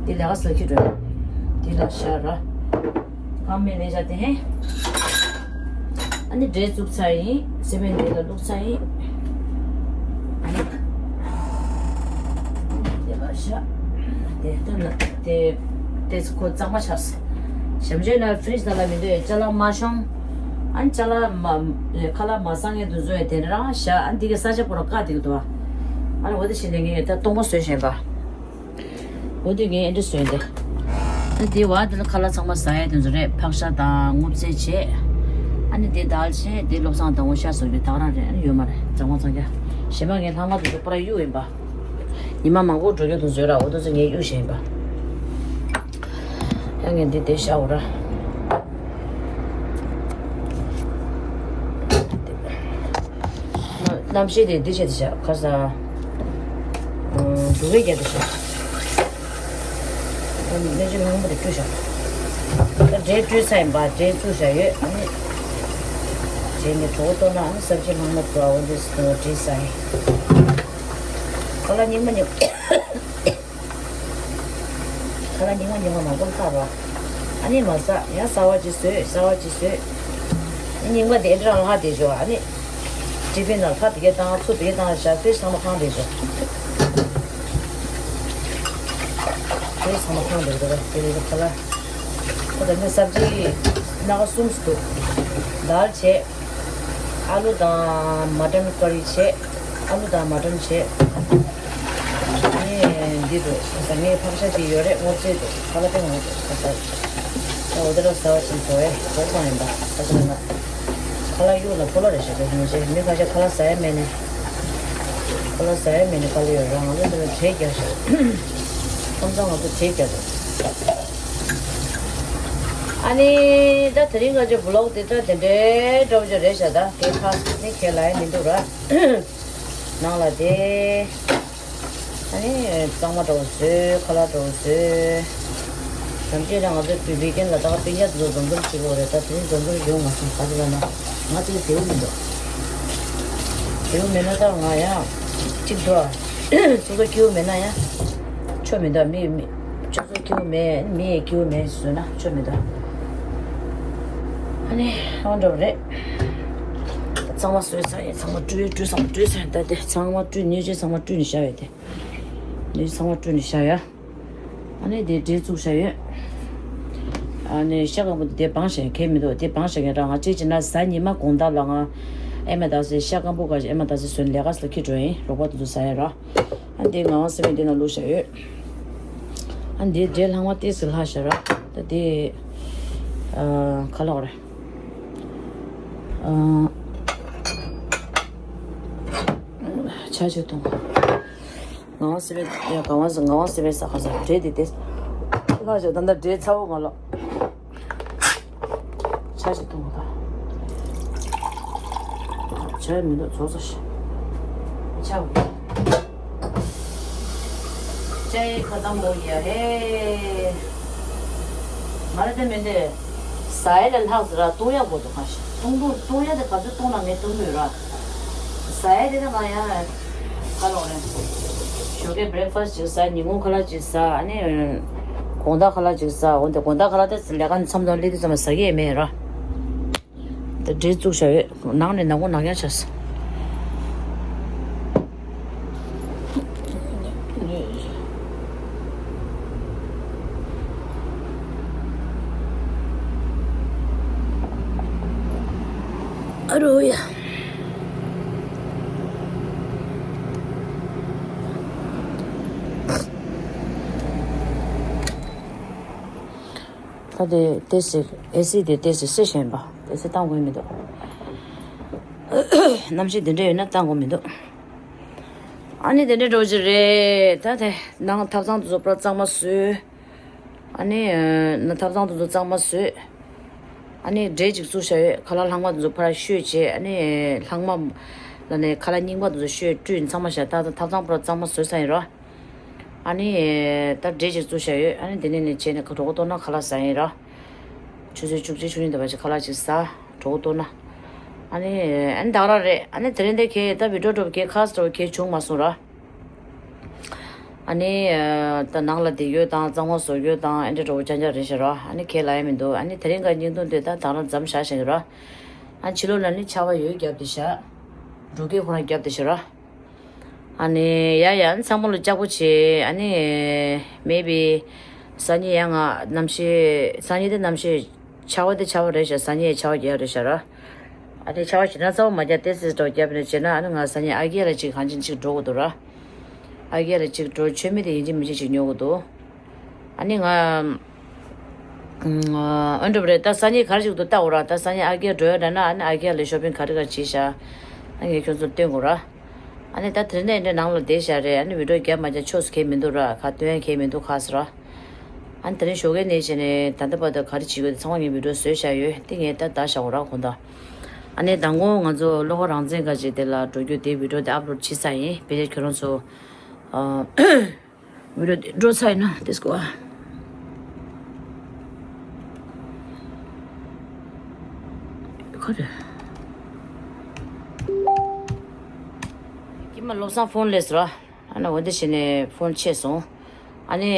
དེ་ལས་ཀ་ཚེ་ལ་ཁྱེར་འགྲོ། དེ་ལ་བཞག་ར། ཁང་མེད་ལས་བྱ་དེ་ཧེ། ཨ་ནི་འབྲས་བཙུགས་ཚར་ཡིན། སེ་བན་དེ་ལ་བླུགས་ཚར་ཡིན། ཨ་ནི་དེ་ལ་བཞག་དེ་ལྟ་ན་དེ་དེ་ཚོ་ཁོ་གཙང་མ་ཆགས་སོང་། ཞབས་ཕྱི་ན་ཕི་རིཇ་ནང་ལ་མི་འདུག་ཅ་ལག་མ་ཤོང་། ཨ་ནི་ཅ་ལག་མ་ཁ་ལག་མ་བཟང་ངེས་དུ་བཟོས་དེ་འདྲ་རང་བཞག་ཨ་ནི་དེ་གི་ས་ཆ་ཁོ་རང་བཀག་དེ་གི་འདུག་ཨ་ནི་འོ་དེ་བཞིན་དེ་ངས་ད་སྟོང་པ་བཟོས་བཞིན་པ། འོ་དེ་ངས་ཨེ་འདྲ་བཟོས་འདི། ཨ་དེའི་བར་དེ་ལ་ཁ་ལག་ཚང་མ་ཟ་ཡ་དེ་ཚོ་རེད། ཕག་ཤ་དང་རྔུབ་རྩེད་བྱས། ཨ་ནི་དེ་དལ་བྱས་དེ་བློ་བཟང་དང་འོ་ཤ་བཟོ་རྒྱུ་ད་ག་རང་རེད། ཨ་ནི་ཡོད་མ་རེད། གཙང་མ་གཙང་རྐྱང་། གཞན་པ་ངས་ལྷག་མ་དེ་ཚོ་པོ་ར་གཡུག་ཡིན་པ། ཉི་མ་མང་པོ་འགྲོ་རྒྱུ་དེ་ཚོ་ཡོད་ར། འོ་དེ་ཚོ་ངས་གཡུག་བཞིན་ཡིན་པ། ཡ་ངས་འདི་དེ་བཞག་འོ་ར། གནམ་གཤིས་དེ་འདི་བྱས་ཏེ་བཞག་ཁ་ས། འབྲུ་བའི་རྒྱ་དེ་བཞག་ཨ་ནི་སྨན་བཅོས་ལྷག་མ་དེ་བཀྲུས་བཞག་ད་འབྲས་བཀྲུས་ཚར་ཡིན་པ། འབྲས་བཙུགས་བཞག་ཡོད། ཨ་ནི་རྗེས་ནས་གྲོད་ཁོག་ལྟོགས་ན་ཨ་ནི་ས་ཕྱེ་ལྷག་མ་བཙུགས། འོ་འདི་བྲིས་ས་ཡིན། ཁ་ལག་རྙིང་མ་རྙིང་མ། ཁ་ལག་རྙིང་མ་རྙིང་མ་མང་པོ་ལྷག་རོགས། ཨ་ནི་མ་ཟ། ཡང་གསར་པ་ཅིག་བཟོས། གསར་པ་ཅིག་བཟོས། ཨ་ནི་རྙིང་པ་དེ་འདྲ་ལྷག་བསྡད་ཤོག་ཨ་ནི་ཏི་ཕིན་ནང་ཕར་དེ་གའི་བཏང་། ཚུར་དེ་གའི་བཏང་བཞག་ཕི་རིཇ་ཚང་མ་ཁང་བསྡད་ཤོག་ཕི་རིཇ་ཚང་མ་ཁང་བསྡད་ཤོག་དེ་རེད། ཁ་ལག་ཁོ་ད་ནི་སབ་ཇི་སྣ་ཁ་གསུམ་ཞིག་འདུག་དཱལ་བྱས། ཨ་ལུ་དང་མ་ཊན་ཀ་རི་བྱས། ཨ་ལུ་དང་མ་ཊན་བྱས། ཨ་ནི་འདི་འདུག་ཁ་ས་ངའི་ཕག་ཤ་ཅིག་ཡོད་རེད། སྔོ་ཚལ་འདུག་ཁ་ལག་དེ་ངོ་འདུག་ཁ་ས་ད་འོ་དེ་ར་ཟ་བ་ཅིག་བཟོ་བས་བཟོ་ཚང་ཡིན་པ། ཁ་ས་ན་ཁ་ལག་གཡུག་ན་ཕོ་ལོ་རེད་ཤག་དེ་ངོ་ཤེས་མི་ཁ་ཤས་ཁ་ལག་ཟ་ཡ་མེད་ནས། ཁ་ལག་ཟ་ཡ་མེད་ནས་དཀའ་ལས་ཡོད་ར། ང་ཚོ་འདི་ལ་བྲེལ་རྒྱག་ཤག་ཁམས་ཚང་ང་ཚོ་བྲེལ་རྒྱག་འདུག་ཨ་ནི་ད་དེ་རིང་ང་ཚོའི་བི་ལོག་དེ་ད་དེ་འདྲའི་འདྲ་བོ་ཅིག་རེད་ཤག་ད་དེ་ཁ་ནི་ཁས་ལ་ཡ་མི་འདུག་ར། ནང་ལ་དེ། ཨ་ནི་གཙང་མ་འདྲ་བོ་བཟོས། ཁ་ལག་འདྲ་བོ་བཟོས། ནམ་ཞིག་ལ་ང་ཚོའི་བི་ཀེན་ལ་ད་སྤུན་ཀྱག་དེ་ཚོ་འཛོམས་འཛོམས་བྱེད་དགོས་རེད། ད་དེ་རིང་འཛོམས་འཛོམས་བྱུང་མ་སོང་། ག་ཚོད་ལ་ན་ང་དེ་བདེ་བོ་མི་འདུག་བདེ་བོ་མེད་ན་ད་ང་ཡང་གཅིག་འགྲོ། སོ་སོ་སྐྱིད་པོ་མེད་ན་ཡང་ཆོ་མི་འདུག་མི་མི་ ཁྱེའུ་མེད། མི་ཡི་ཁྱེའུ་མེད་བཟོས་ན་ཆོ་མི་འདུག་ཨ་ནི་འོ་འདྲ་བ་རེད། ཚང་མ་བཟོས་ཚར་ཡིན། ཚང་མ་བཀྲུས་བཀྲུས་ཚང་མ་བཀྲུས་ཚར་ཡིན། ད་དེ་ཚང་མ་བཀྲུས། སྣོད་ཆས་ཚང་མ་བཀྲུས་ནས་བཞག་ཡོད་དེ། སྣོད་ཆས་ཚང་མ་བཀྲུས་ནས་བཞག་ཡ། ཨ་ནི་དེ་འབྲས་བཙུགས་བཞག་ཡོད། ཨ་ནི་ཤ་སྐམ་པོ་དེ་དེ་སྦངས་བཞག་ཡིན། གལ་མི་འདུག་དེ་སྦངས་བཞག་ཡིན་ར། ང་གཅིག་བྱས་ན་གཟའ་ཉི་མ་དགོང་དག་ལ་ང་ཨེ་མ་དག་ས་ཤ་སྐམ་པོ་ག་ཨེ་མ་དག་ས་བཟོས་ནས་ལས་ཀ་ལ་འཁྱེར་འགྲོ་ཡིན། རོགས་པ་དེ་ཚོ་ཟ་ཡ་ར། ཨ་འདི་ངག་དབང་སེམས་དཔའི་འདི་ན་བླུགས་བཞག་ཡོད། ཨ་འདི་འབྲས་ལྷག་མ་ཏོག་ཙམ་ལྷག་བཞག་ར། ད་འདི་ཨ་ག་ལབ་དགོས་རེད། ཨ་ཆ་ཆེ་གཏོང་། ངག་དབང་སེམས་དཔའི། ཡ་ངག་དབང་ས། ངག་དབང་སེམས་དཔའི་ས་ཁ་ས་འབྲས་འདི་ཏོག་ཙམ་ལྷག་བཞག་ད་ལྟ་འབྲས་ཚ་བོ་ང་ལ། ཆ་ཞིག་གཏོང་དང་། ཆ་མི་འདུག་ཚོ་ཚོ་ཞིག་ཆ་བོ། ཅའི་ཁ་དམ་པོ་ཡ་ཧེ། ང་རེ་དེ་མི་འདི། ཟ་ཡ་ལས་ལྷག་ཟེར་ར། བཏུང་ཡ་དགོས་འདུག་ཁ་ཤས་བཏུང་འདུག་བཏུང་ཡ་དེ་ག་ཚོད་བཏུང་ན་ངས་བཏུང་གི་ཡོད་ར། ཟ་ཡ་དེ་ནི་ང་ཡང་ཁ་ལོག་རེད། ཞོགས་ཀས་བྷི་རེག་ཕ་སི་ཅིག་ཟ། ཉིན་གུང་ཁ་ལག་ཅིག་ཟ། ཨ་ནི་དགོང་དག་ཁ་ལག་ཅིག་ཟ། འོན་ཏེ་དགོང་དག་ཁ་ལག་དེ་ལས་ཀ་མཚམས་དང་སླེབས་དུས་ཙམ་པ་ཟ་གི་ཡོད་མེད་ར། དེ་འབྲས་བཙུགས་བཞག་ཡོད། ནང་ནས་ནག་པོ་ནག་ཡག་ཆགས་སོང་། ཨ་རོ་ཡ། ད་དེ་ཏོག་ཙམ་ཨེ་སི་དེ་ཏོག་ཙམ་བསད་བཞིན་པ། ཏོག་ཙམ་བཏང་དགོས་མི་འདུག་གནམ་གཤིས་དེ་འདྲ་ཡོད་ན་བཏང་དགོས་མི་འདུག་ཨ་ནི་དེ་འདྲ་འགྲོ་གི་རེད། ད་དེ་ནང་ཐབ་ཚང་དེ་ཚོ་པུ་ར་གཙང་མ་བཟོས། ཨ་ནི་ནང་ཐབ་ཚང་དེ་ཚོ་གཙང་མ་བཟོས། ཨ་ནི་འབྲས་ཅིག་བཙུགས་བཞག་ཡོད། ཁ་ལག་ལྷག་མ་དེ་ཚོ་ཕར་བཤོས་བྱས། ཨ་ནི་ལྷག་མ་ལ་ནས་ཁ་ལག་རྙིང་པ་དེ་ཚོ་བཤོས་བཀྲུས་ཚང་མ་བཞག་ད་ད་ཐབ་ཚང་པུ་ར་གཙང་མ་བཟོས་ཚར་ཡིན་ར། ཨ་ནི་ད་འབྲས་ཅིག་བཙུགས་བཞག་ཡོད། ཨ་ནི་དེ་ནས་ནས་བྱས་ནས་གྲོད་ཁོག་ལྟོགས་ན་ཁ་ལག་ཟ་ཡིན་ར། ཆུ་ཚོད་བཅུ་གཅིག་བཅུ་གཉིས་འདྲ་བ་ཅིག་ཁ་ལག་ཅིག་ཟ། གྲོད་ཁོག་ལྟོགས་ན། ཨ་ནི་ཨ་ནི་ད་ག་རང་རེད། ཨ་ནི་དེ་རིང་དེ་གས་ད་བི་ཌིའོ་འགྲོ་བ་གས་ཁ་སི་འགྲོ་བ་གས་བྱུང་མ་སོང་ར། ཨ་ནི་ད་ནང་ལ་བསྡད་རྒྱུ་དང་གཙང་མ་བཟོ་རྒྱུ་དང་ཨ་འདྲ་འགྲོ་བ་ཅང་ཅང་རེད་ཤག་ར། ཨ་ནི་གས་ལ་ཡ་མི་འདུག་ཨ་ནི་དེ་རིང་ག་བརྙན་ཐུང་དེ་ད་ད་ག་རང་མཚམས་བཞག་བཞག་གི་ར། ཨ་ཕྱི་ལོགས་ལ་ནི་ཆར་པ་ཡོད་རྒྱབ་བསྡད་ཤག་འབྲོག་སྐད་ཁོ་རང་རྒྱབ་བསྡད་ཤག་ར། ཨ་ནི་ཡ་ཡ་ཨ་ནི་ཚང་མ་ལ་ལྕགས་པོ་བྱེད། ཨ་ནི་མེ་བི་སང་ཉིན་ཡ་ང་གནམ་གཤིས། སང་ཉིན་དེ་གནམ་གཤིས་ཆར་པ་དེ་ཆར་པ་རེད་ཤག་སང་ཉིན་ཆར་པ་རྒྱག་རེད་ཤག་ར། ཨ་ནི་ཆར་པ་ཞེ་དྲག་ཚ་པོ་མ་རྒྱག་ཏོག་ཙམ་འགྲོ་རྒྱབ་ནས་བྱས་ན། ཨ་ནི་ང་སང་ཉིན་ཨ་རྒས་ལ་ཅིག་གང་ཅི་ཅིག་འགྲོ་དགོས་འདུག་ར། ཨ་རྒས་ལ་ཅིག་འགྲོ། མཆོད་མེ་དེ་ཡིན་གཅིག་མིན་གཅིག་ཅིག་ཉོ་དགོས་འདུག་ཨ་ནི་ང་ཨ་འགྲོ་བ་རེད། ད་སང་ཉིན་ག་རེ་ཞིག་འདུག་ལྟ་འོ་ར། ད་སང་ཉིན་ཨ་རྒས་འགྲོ་ཡ་འདྲ་ན། ཨ་ནི་ཨ་རྒས་ལ་ཤོ་པིང་ག་རེ་ག་རེ་བྱས་ཤག་ཨ་ངས་ཁྱོད་ཚོར་སྟོན་དགོས་ར། ཨ་ནི་ད་དེ་རིང་ནས་འདྲ་ནང་ལ་བསྡད་བཞག་རེད། ཨ་ནི་བི་ཌིའོ་རྒྱབ་མ་རྒྱབ་ཆོག་ས་གས་མི་འདུག་ར། ག་སྟོན་ཡ་གས་མི་འདུག་ཁ་སི་ར། ཨ་ནི་དེ་རིང་ཞོགས་ཀས་ནས་བྱས་ནས་ད་ལྟ་བར་དུ་ག་རེ་བྱེད་དགོས་དེ་ཚང་མ་ངས་བི་ཌིའོ་བཟོས་བཞག་ཡོད། དེ་ངས་ད་ད་བཞག་འོ་ར་གོ་ད། ཨ་ནི་མདང་དགོང་ང་ཚོ་བློ་ཁོག་རང་བཙན་ག་ཅིག་དེ་ལ་འགྲོ་རྒྱུ་དེ་བི་ཌིའོ་དེ་ཨབ་ལོཌ་བྱས་ཚར་ཡིན། ཕལ་ཆེར་ཁྱོད་རང་ཚོ་ཨ། བི་ཌིའོ་དེ་འགྲོ་ཚར་ཡིན་ན་དེ་སྐོར་ཨ། ཁོ་རེ། ཀྱི་མ་བློ་བཟང་ཕོན་སླེབས་ར། ཨ་ནི་འོ་དེ་བྱས་ནས་ཕོན་ཆད་སོང་། ཨ་ནི་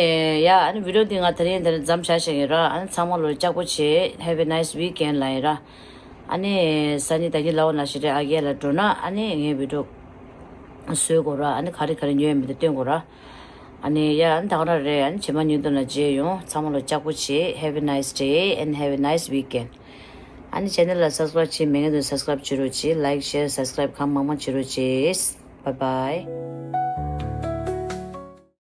ཡ་ཨ་ནི་བི་ཌིའོ་འདི་ང་དེ་རིང་དེ་རིང་མཚམས་བཞག་བཞག་ཡིན་ར། ཨ་ནི་ཚང་མ་ལོ་ལྕགས་པོ་བྱེད། Have a nice weekend ལ་ཡིན་ར། ཨ་ནི་སང་ཉིན་ད་གིན་ལབ་པ་ནང་བཞིན་རེད། ཨ་རྒས་ལ་འགྲོ་ན་ཨ་ནི་ངས་བི་ཌིའོ་བཟོས་དགོས་ར། ཨ་ནི་ག་རེ་ག་རེ་ཉོས་ཡོད་མེད་དེ་སྟོན་དགོས་ར། ཨ་ནི་ཡ་ཨ་ནི་ད་ག་རང་རེད། ཨ་ནི་རྗེས་མ་བརྙན་ཐུང་ལ་མཇལ་ཡོང་། ཚང་མ་ལོ་ལྕགས་པོ་བྱེད། Have a nice day and have a nice weekend. ཨ་ནི་ཆེ་ནལ་ལ་སབ་སི་ཀ་རབ་བྱེད་མེད་མཁན་ཚོས་སབ་སི་ཀ་རབ་བྱེད་རོགས་བྱེད། ལའིཀ་ཤེར་སབ་སི་ཀ་རབ་གང་མང་མང་བྱེད་རོགས་བྱེད། Bye bye.